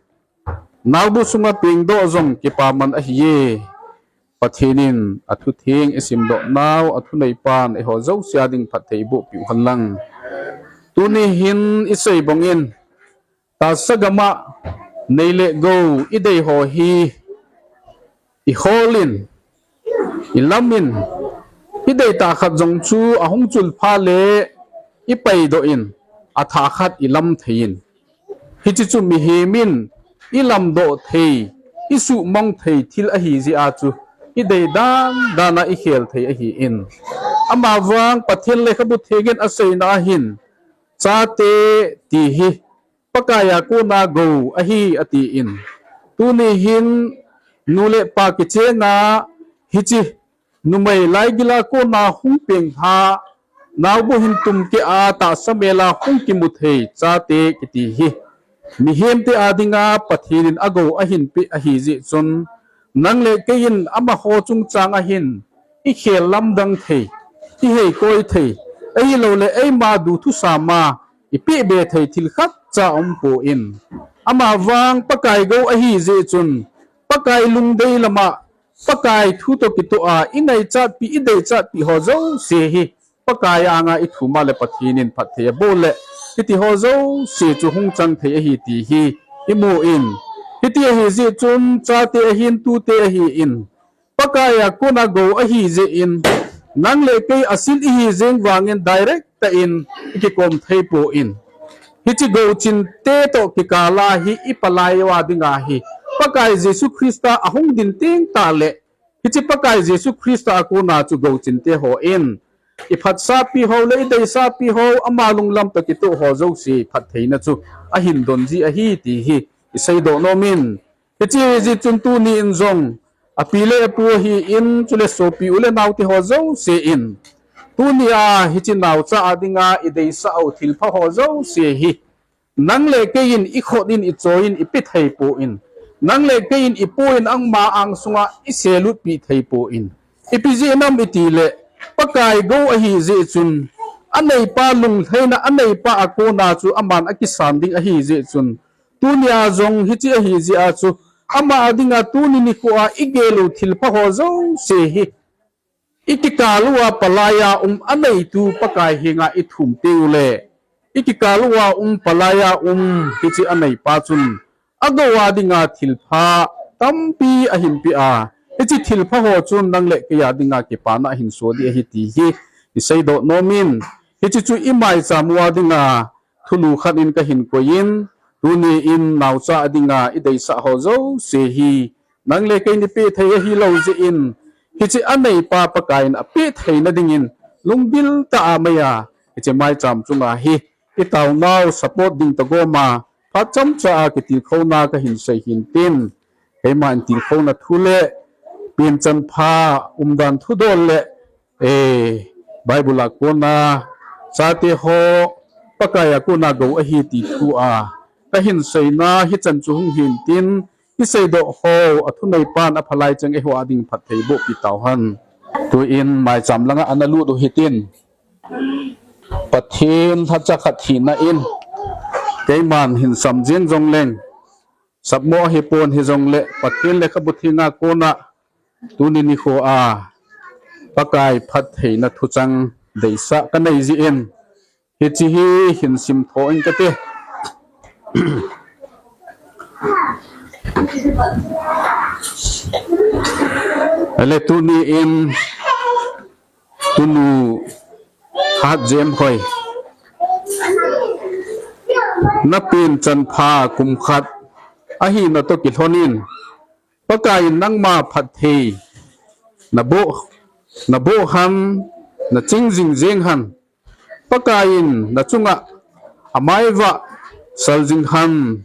naobu sunga pengdoh jong kipaman ahiye. Pathen in a thutheng i simdoh nau, a thuneipan eiho jouse a ding phatthei boh piu hen lang. Tuni hin i sei bang in, tahsa gam a nei le gou i dei ho hi i hol in, i lam in, i deitah khat jong chu ahung chulpha le i paidoh in, a thah khat i lam thei in. Hiche chu mihem in i lamdoh thei, i suhmang thei thil ahi jeh a chu i dei dan dan a i khel thei ahi in. Amavang Pathen Lekhabu Theng in a seina ahin, chate ti hi Pakai a kona gou ahi, ati in. Tuni hin nu le pa kichenga hiche numei laigil a kona hung peng ha, naobu hin tumkeh a tahsa mel a hung kimu thei chate kiti hi, mihem te a dinga Pathen in a gou ahin peh ahi jeh chun, nang le kei in amaho chungchang ahin i khel lamdang thei, i heikoi thei, ahilou le eima du thusam a i pehbe thei thil khatcha umpon. Amavang Pakai gou ahi jeh chun, Pakai lungdei lam a, Pakai thu toh kitoh a i ngaichat pi, i deichat pi ho jouse hi Pakai anga i thum a le Pathen in phatthei a bol le, hiti ho jouse chu hung chang thei ahi ti hi i mu in. Hiti ahi jeh chun chate ahin, tute ahi in, Pakai a kona gou ahi jeh in, nang le kei asil i hi jeng vangin direct tah in i kikom thei pon. Hiche gouchin te toh kikal a hi i palai a dinga hi Pakai Jesu Christa ahung din teng tah le, hiche Pakai Jesu Christa a kona chu gouchin te ho in i phatsah pi ho le i deisah pi ho, ama lunglam toh kitoh ho jouse phattheina chu ahin don ji ahi ti hi i seidoh nom in. Hiche hi jeh chun tuni in jong, api le apu ahi in, chule sopi u le nao te ho jouse in, tuni a hiche naocha a dinga i deisah u thilpha ho jouse hi, nang le kei in i khut in i choi in i pe thei pon, nang le kei in i pu in ama angsunga i selut pi thei pon. Ipi jeh ham i ti le, Pakai gou ahi jeh chun, aneipa lunglhaina, aneipa a kona chu aman akisan ding ahi jeh chun, tuni a jong hiche ahi jeh a chu, ama a dinga tuni nikho a i gel u thilpha ho jouse hi, i kikal uva palai a um aneitu Pakai henga i thum teng u le, i kikal uva um palai a um hiche aneipa chun, agou a dinga thilpha tampi ahin pe a, hiche thilpha ho chun nang le kei a dinga kipana ahin so ding ahi ti hi i seidoh nom in, hiche chu i maicham u a dinga thulu khat in kahin koi in, tuni in naocha a dinga i deisah ho jouse hi, nang le kei in i pe thei ahi lou jeh in, hiche aneipa Pakai in a pe theina dingin, lungdil tah a mai a, hiche maicham chunga hi, i taonau support ding toh gom a, phat chomcha a kitilkhouna kahin sei hin tin, keima in tilkhouna thu le, pen chanpha umdan thudol le, e, Bible a kona, chate ho, Pakai a kona gou ahi ti thu a, kahin seina hichan chu hung hin tin, i seidoh ho, a thuneipan a phalai cheng eiho a ding phatthei boh pi tauhen. Tuin maicham langa ana lut u hitin. Pathen lhacha khat hina in, keiman hin sam jeng jong leng, Sapmo hipon hijongle Pathen lekhabu thenga kona tuni nikho a Pakai phattheina thuchang deisah kanei jeh in hiche hi hin simtho ing kate. Ale tuni in Tunu Hatjemhoi, na penchanpha kum khat ahina toh kilhon in, Pakai in nangma phatthei naboh, naboh han, naching jing jeng han. Pakai in nachunga amaivah sal jing han,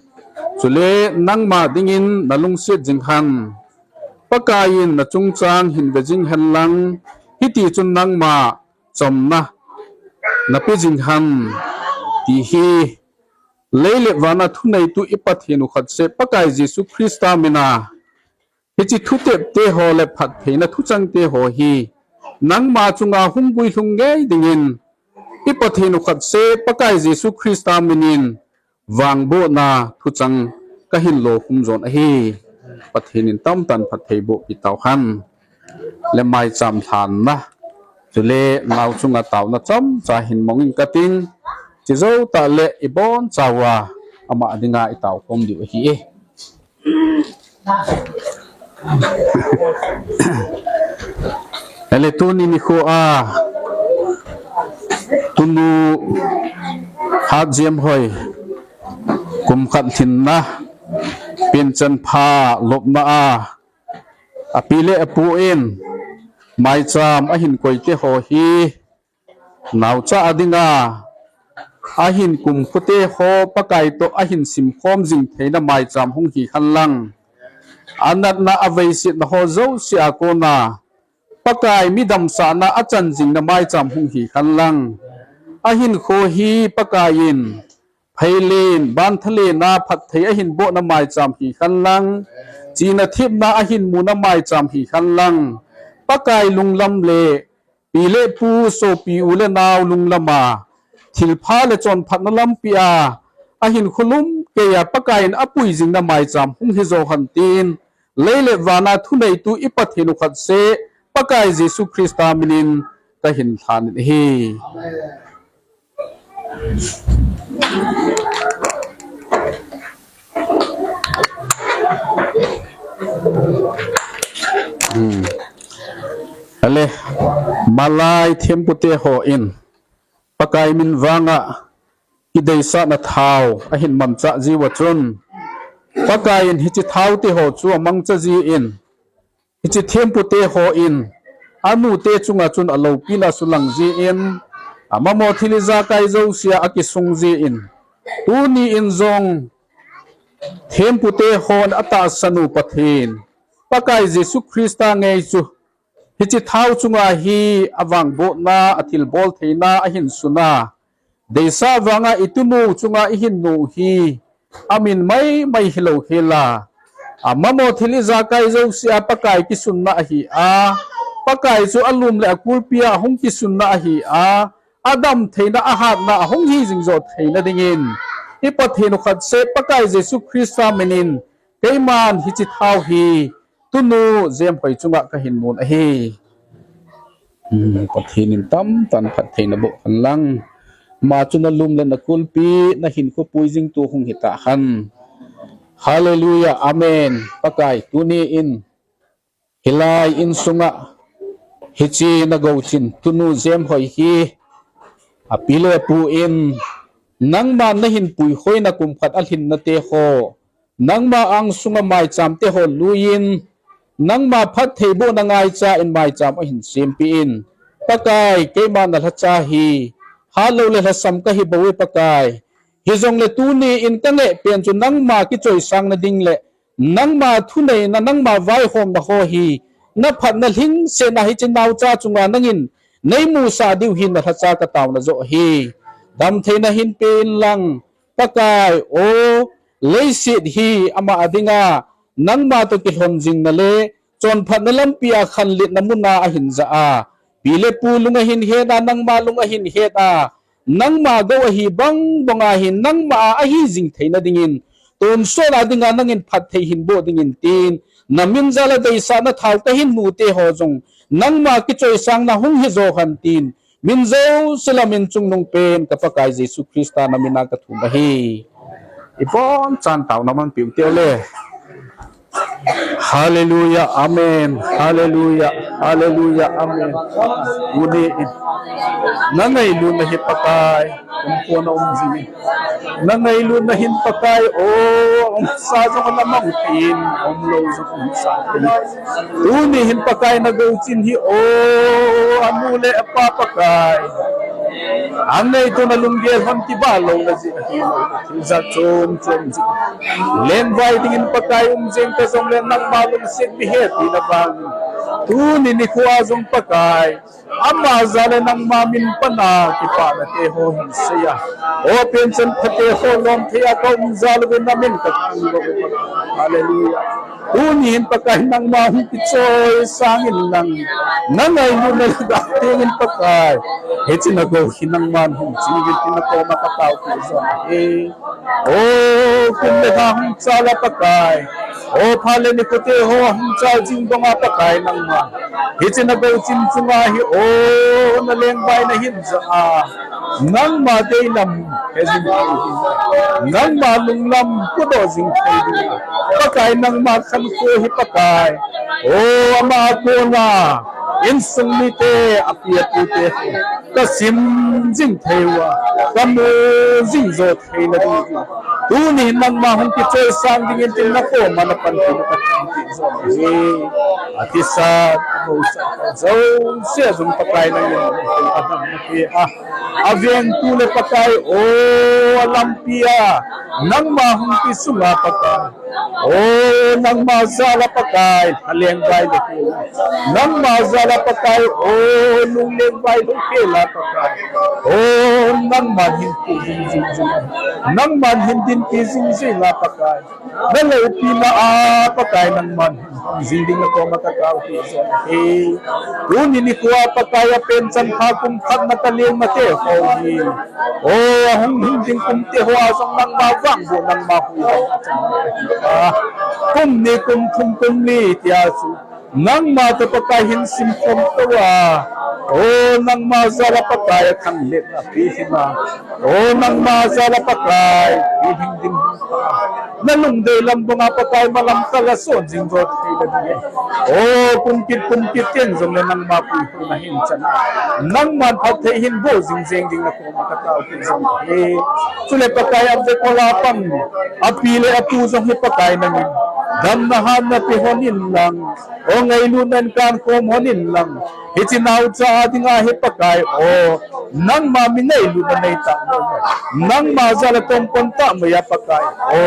chule nangma dingin nalungset jing han. Pakai in nachungchang hin ve jing hen lang, hiti chun nangma chomna nape jing han, ti hi lei le vana thuneitu i Pathen u khat seh Pakai Jesu Christa mina hiche thutepte ho le phattheina thuchangte ho hi nangma chunga hung guilhung ngei dingin i Pathen u khat seh Pakai Jesu Christa minin vangbohna thuchang kahin lokhum jon ahi. Pathen in tamtah in phatthei boh pi tauhen. Le maicham lhanna, chule nao chunga taona chomcha hin mong ing kating, chujou tah le ibonchauva ama dinga itao khom diu ahi e. Ale tuni nikho a Tunu Hatjemhoi kum khat lhinna penchanpha lopna a, api le apu in maicham ahin koite ho hi naocha a dinga ahin kumkhote ho Pakai toh ahin simkhom jing theina maicham hung hi hen lang, anatna aveisetna ho jouse a kona Pakai midamsahna achan jingna maicham hung hi hen lang, ahinkho hi Pakai in pheilen, banthalenna phatthei ahin bohna maicham hi hen lang, china thepna ahin muna maicham hi hen lang, Pakai lunglam le pi le pu, sopi u le nao lunglam a thilpha le chonphatna lampi a ahinkho lum keiya Pakai in apui jingna maicham hung hi jo hen tin, lei le vana thuneitu i Pathen u khat seh Pakai Jesu Christa minin kahin lhan in ahi. Hmm. Ale, malai thempute hon Pakai min vanga kideisahna thao ahin manchah jiuva chun, Pakai in hiche thaote ho chu amangcha jin, hiche thempute hon anute chunga chun aloupina sulang jin, amamo thil ijakai jousea akisung jin, tuni in jong thempute hon atahsan u Pathen Pakai Jesu Christa ngei chu hiche thao chunga hi avangbohna, athilbol theina ahin suna, deisah vanga i Tunu chunga ihin nu hi amin maimai hilou hela, amamo thil ijakai jousea Pakai kisunna ahi a, Pakai chu alum le akulpi a ahung kisunna ahi a, adam theina ahatna ahung hi jing jo theina dingin i Pathen u khat seh Pakai Jesu Christa minin keiman hiche thao hi Tunu Jemhoi chunga kahin nun ahi. Hmm, Pathen in tamtah in phatthei naboh hen lang, ama chu nalum le nakulpi, nahinkho pui jingtu hung hita hen. Hallelujah, amen. Pakai, tuni in hilai insunga hiche nagouchin Tunu Jemhoi hi api le apu in nangma nahin puikhoina kum khat alhinna te ho, nangma angsunga maicham te ho lui in, nangma phatthei bohna ngaicha in maicham ahin sempeh in. Pakai, keima nalhacha hi, hatlou le lhasam kahi bouve Pakai. Hijongle tuni in kangeh pen chu nangma kichoisang nading le, nangma thuneina, nangma vaihomna ho hi, naphatna lhingsetna hiche naocha chunga nangin neimusah diu hi nalhacha kataona joh ahi. Damtheina hinpe in lang, Pakai o, leiset hi ama a dinga nangma toh kilhon jingna le chonphatna lampi a khanletna muna ahin jah a, pi le pu lung ahin het a, nangma lung ahin het a, nangma gou ahi bang banga hin nangma a ahi jing theina dingin tonsot a dinga nangin phatthei hin boh dingin tin, na min jal a deisahna thao kahin nute ho jong, nangma kichoisangna hung hi jo hen tin, min jouse lam in chungnung pen ka Pakai Jesu Christa na min a ka thum ahi. Ibonchan taona man piu teu le. Hallelujah, amen. Hallelujah, hallelujah, amen. Tuni in na ngailutna hi Pakai, um kona um jing in. Na ngailutna hin Pakai, o, um sa jong na mang tin, um lou jong um sa tin. Tuni hin Pakai na gouchin hi, o, anu le apa Pakai. Anei tuna lunggel hon kibah lou na jeh ahi lou. Thil jat chom chom jing. Lengvai dingin Pakai um jeng ta jongle nangma lungset mi hetpi na vang. Tuni nikho a jong Pakai, ama jal a nangma min pan a kipana te ho hin sei a, o, penchan pha te ho lom thei a ka um jal uvin na min ka thangvah u Pakai. Hallelujah. Tuni hin Pakai nangma hung kichoisang in lang. Na ngailutna le dap teng in Pakai. Hiche na gou hi nangman hung jing uvin tin na koma ka taopi jong ahi. O, kum le lha hung chal a Pakai. O, phat le nikho te ho hung chal jing bang a Pakai nangman. Hiche na gouchin chunga hi, o, na lengvai na hin ja a. Nangma deilam he jing thei ding. Nangma lunglam pudoh jing thei ding. Pakai nangma khankho hi Pakai. O, ama a kona insung mite, api apu te, ka sim jing thei uva, ka mu jing jo thei na ding. Tuni nangma hung kichoisang dingin tin na koma na panpi na ka thangvah jong ahi. Atisa, amosa, jouse jong Pakai nangin hung adamna pe a. Avengtu le Pakai, o, alampi a nangma hung kisunga Pakai. O, nangma jal a Pakai, alengvai le kona. Nangma jal a Pakai, o, lunglengvai lou khel a Pakai. O, nangman hin pu jing jing jing. Nangman hin dinpi jing jing a Pakai. Na loupina a Pakai nangman hin jing ding na koma ka taopi jong ahi. Tuni nikho a Pakai a penchan pha kum khat na ka lengna te ho hi. O, ahung lhung ding kum te ho a jong nangma vangboh nangma huhhing a chang ahi. Kum ni kum thum kum li tia chu nangma toh Pakai hin simkhom tou a. O, nangma jal a Pakai a khanletna pilhing a. O, nangma jal a Pakai pilhing ding. Na lungdei lam banga Pakai malam kal a son jing jo thei le ding. O, kum kit kum kit teng jongle nangma puihoina hin chan. Nangman phatthei hin boh jing jeng ding na koma ka taopi jong ahi. Chule Pakai a vekol a pang, api le apu jong hi Pakai nangin damna hatna pe hon in lang. O, ngailutna in kankhom hon in lang. Hiche naocha a dinga hi Pakai, o, nangma mi ngailutna nei tah mai. Nangma jal a tongkon tah mai a Pakai, o,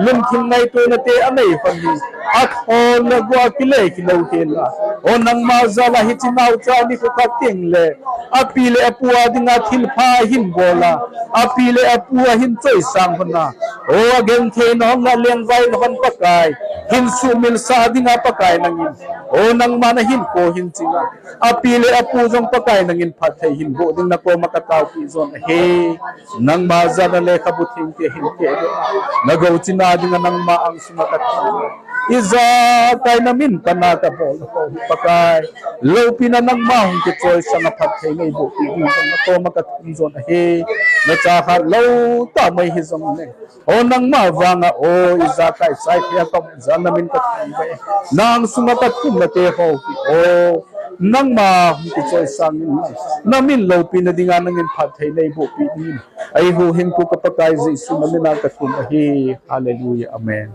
lungthim ngaitona te anei hon hi. Athol le gou a kile kilou hel a. O, nangma jal a hiche naocha nikho khat teng le api le apu a dinga thilpha ahin bol a, api le apu ahin choisang hon a. O, agentheina hon le alengvaina hon Pakai hin sumilsah dinga Pakai nangin, o, nangma na hin ko hin ching a. Api le apu jong Pakai nangin phatthei hin boh ding na koma ka taopi jong ahi. Nangma jal a lekhabu thengte hin keh doh a, na gouchin a dinga nangma angsunga ka thum. Ijakai na min pan a ka bol ho hi Pakai, loupina nangma hung kichoisang a phatthei nei boh ding na koma ka thum jong ahi. Na cha khat lou tah mai hijongle, o, nangma vanga, o, ijakai saikhe a ka um jal na min ka thangvah e. Na angsunga ka thumna te ho hi, o, nangma hung kichoisang in lang. Na min loupina dinga nangin phatthei nei boh pi dingin, eihuhhingpu ka Pakai Jesu na min a ka thum ahi. Hallelujah. Amen.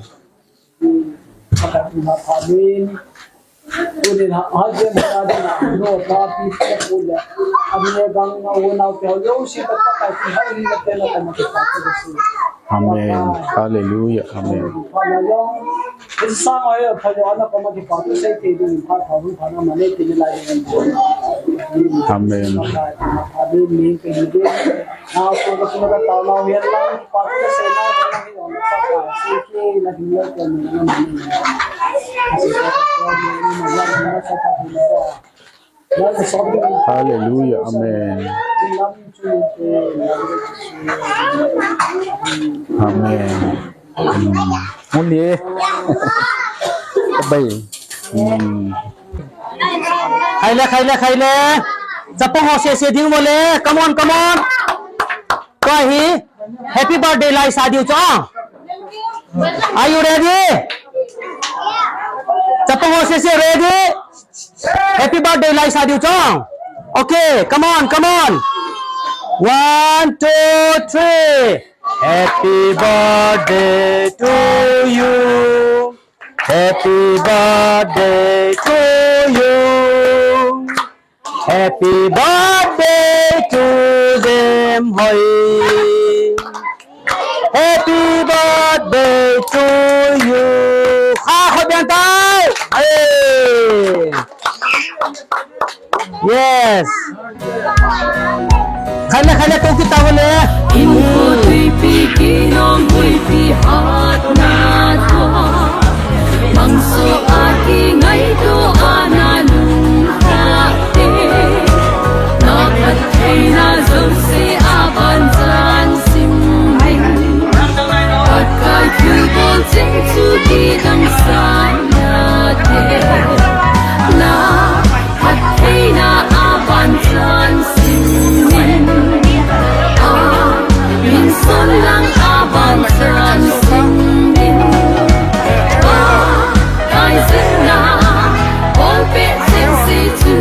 Amen. Amen. Hallelujah. Amen. Amen. Hallelujah. Amen. Amen. Muli. Bai. Hmm. Khai le, khai le, khai le. Chapang ho sese ding mo le. Come on, come on. Tua hi. Happy birthday lai sa diu cho. Are you ready? Chapang ho sese ready? Happy birthday lai sa diu cho. Okay, come on, come on. One, two, three. Happy birthday to you. Happy birthday to you. Happy birthday to them, hoi. Happy birthday to you. Kha khut biang tai. Hey. Yes. Khai le, khai le, tou kit tau le. Inkho tuipi, kinong tuipi, hatna tua. Mangso a kingaito a na lungkhat te. Na phattheina jouse a ban chan sim in. Pakai thilbol cheng chu kidang sahna te. Na phattheina a ban chan sim in. A min son lang a ban chan sim in. Pakai jingna, bolpeh cheng se chu.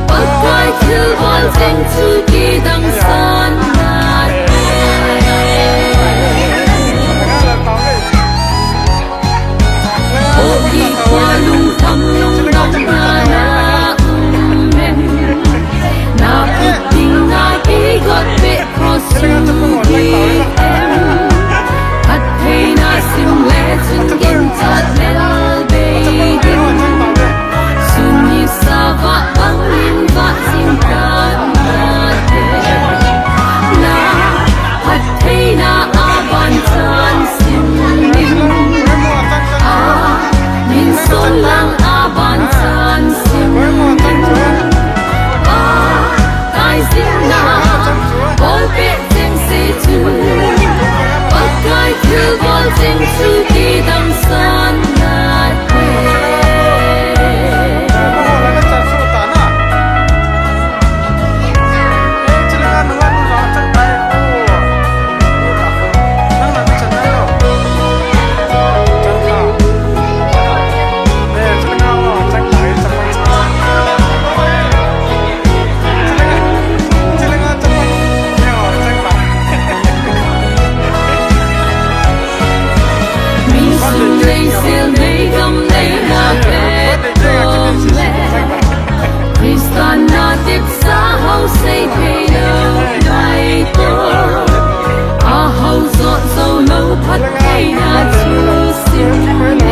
Pakai thilbol cheng chu kidang sahna te. Oki khua lungkham lungdamna na um em? Na put ding na kigot peh cross chu hi em? Phattheina sim le chun ginchat lel bei ding. Sun nisa vah bang in vah jing tan na te. Na phattheina a ban chan sim in. A min son lang a ban chan sim in. Pakai jingna, bolpeh cheng se chu. Pakai thilbol cheng chu kidang sahna te. Min sun nei sil nei gam nei na pet dom le. Christa na tepsa hou sei thei lou ngai to. A hou jot jou lou phattheina chu sim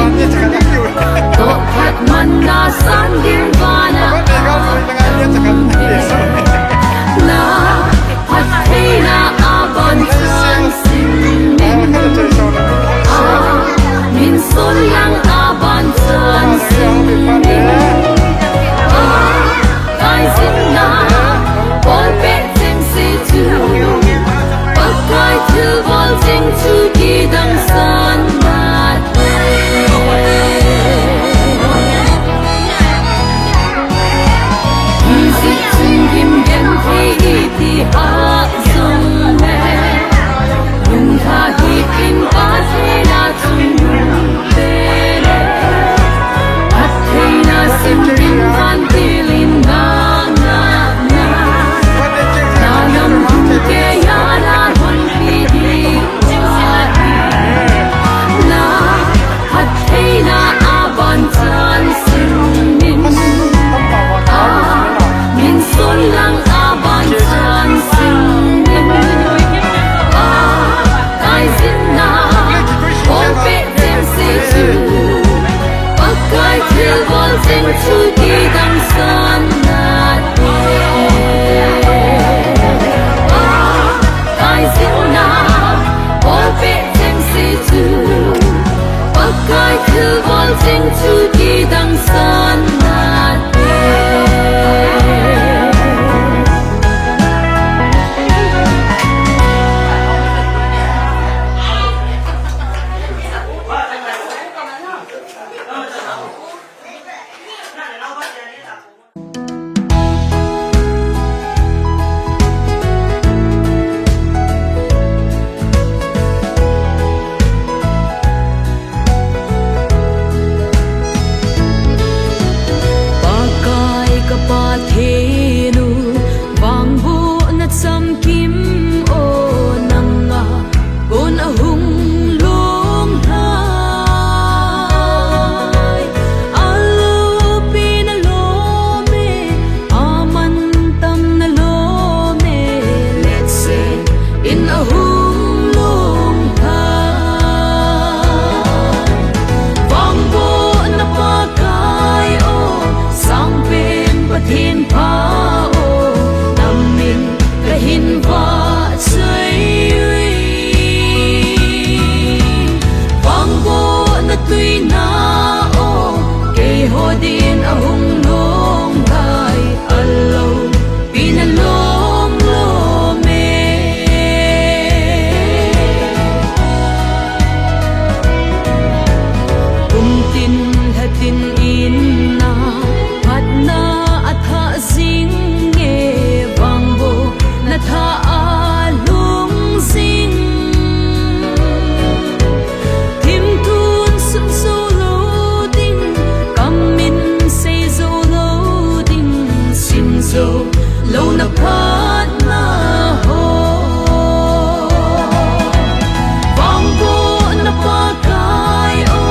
in. Toh phat man na san ding vana a um in. Na phattheina a ban chan sim in. A min son lang a ban chan sim in. Pakai jingna, bolpeh cheng se chu. Pakai thilbol cheng chu kidang sahna te. Kijih chun gim genthei iti ha jong le. Lungkha hi in Pathen a chung te le. Phattheina sim in vantil in na na na. Na nam hung keiya na hon pi ding ahi. Na phattheina a ban chan sim in. A min son lang a ban chan sim in. Pakai jingna, bolpeh cheng se chu. Pakai thilbol cheng chu kidang sahna te. Pakai jingna, bolpeh cheng se chu. Pakai thilbol cheng chu kidang sahna te. louna phatna ho. Vangbohna Pakai o,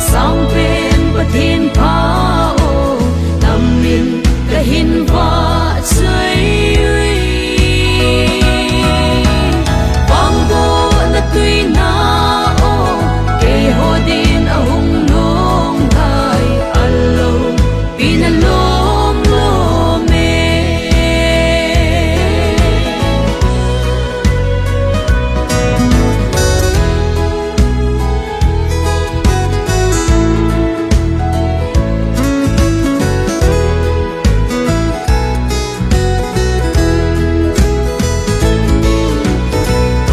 Sangpen Pathen pha o, namin kahin vahchoi uve. Vangbohna tuina o, keiho din ahung nong thei, alou pina lom lom e.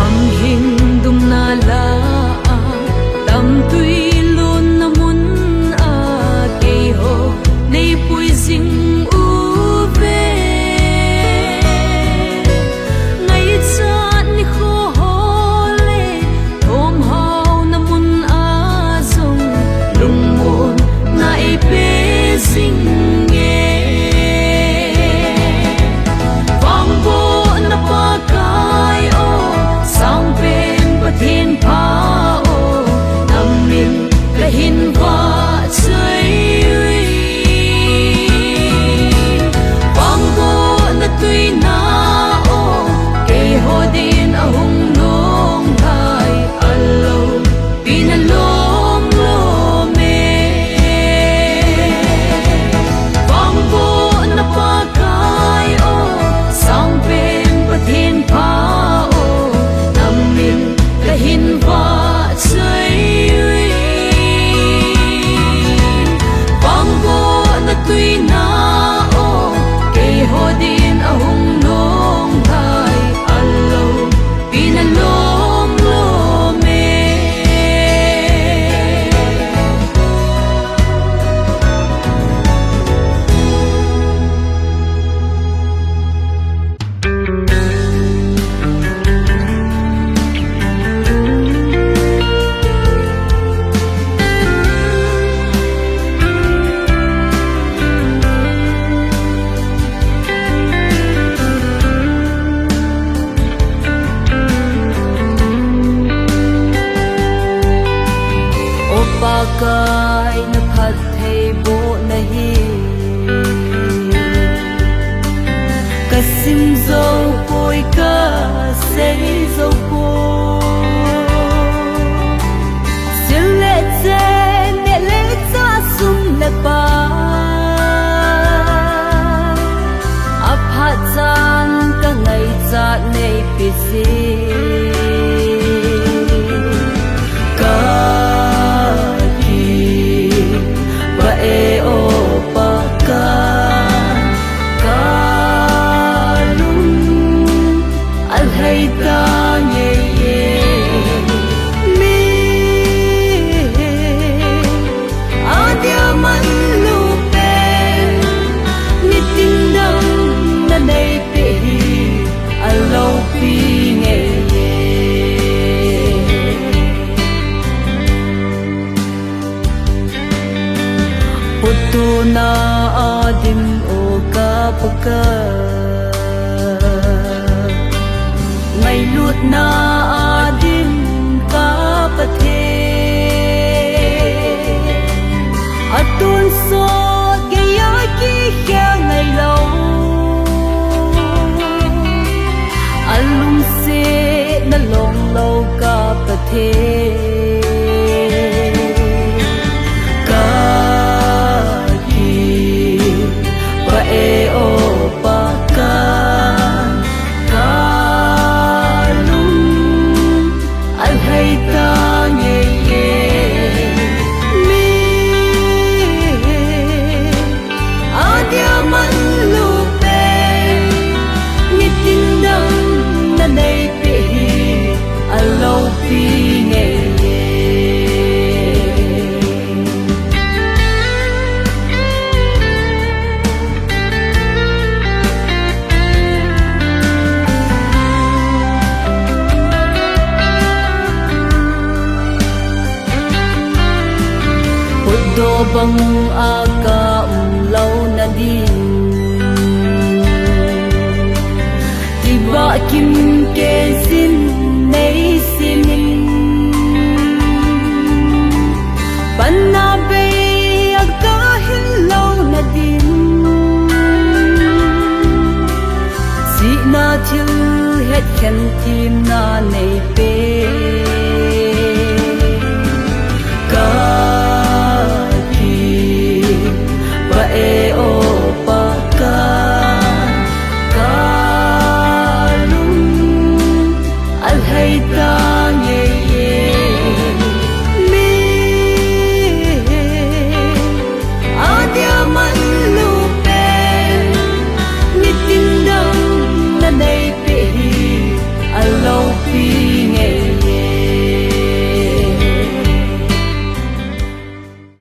Amhin dumna la a, tamtui lonna mun a, keiho nei pui jing uve. Ngaichat nikho ho le, thomhauna mun a jong, lungmonna eipe jing e. Vangbohna Pakai o, Sangpen Pathen pha o, namin kahin vahchoi uve. Vangbohna tuina o, keiho din ahung nong thei, alou pina lom lom e. Vangbohna Pakai o, Sangpen Pathen pha o, namin kahin vahchoi uve. Vangbohna tuina o, keiho din ahung nong thei, alou pina lom lom e. O Pakai, na phattheibohna hi ka sim jou poi, ka sei jou poi. Sil le chen, neh le chah, sum le pai, aphat chan ka ngaichat neipe jing. Ka kipah e o Pakai, ka lung alhai ta ngei e. Mi adia manlu pen, nitin dang na neipeh hi aloupi ngei e. Phuttona a dim o ka Pakai, ngailutna a dim ka Pathen, atonsot geiya kikhel ngailou, alungsetna longlou ka Pathen, ka kipah e o Pakai, ka lung alhai ta ngei e. Mi adia manlu pen, nitin dang na neipeh hi aloupi ngei e. Putdoh banga ka umlouna ding, sin nei simin, panna bei a kahin louna din, sihna thil hetkhen themna nei pe.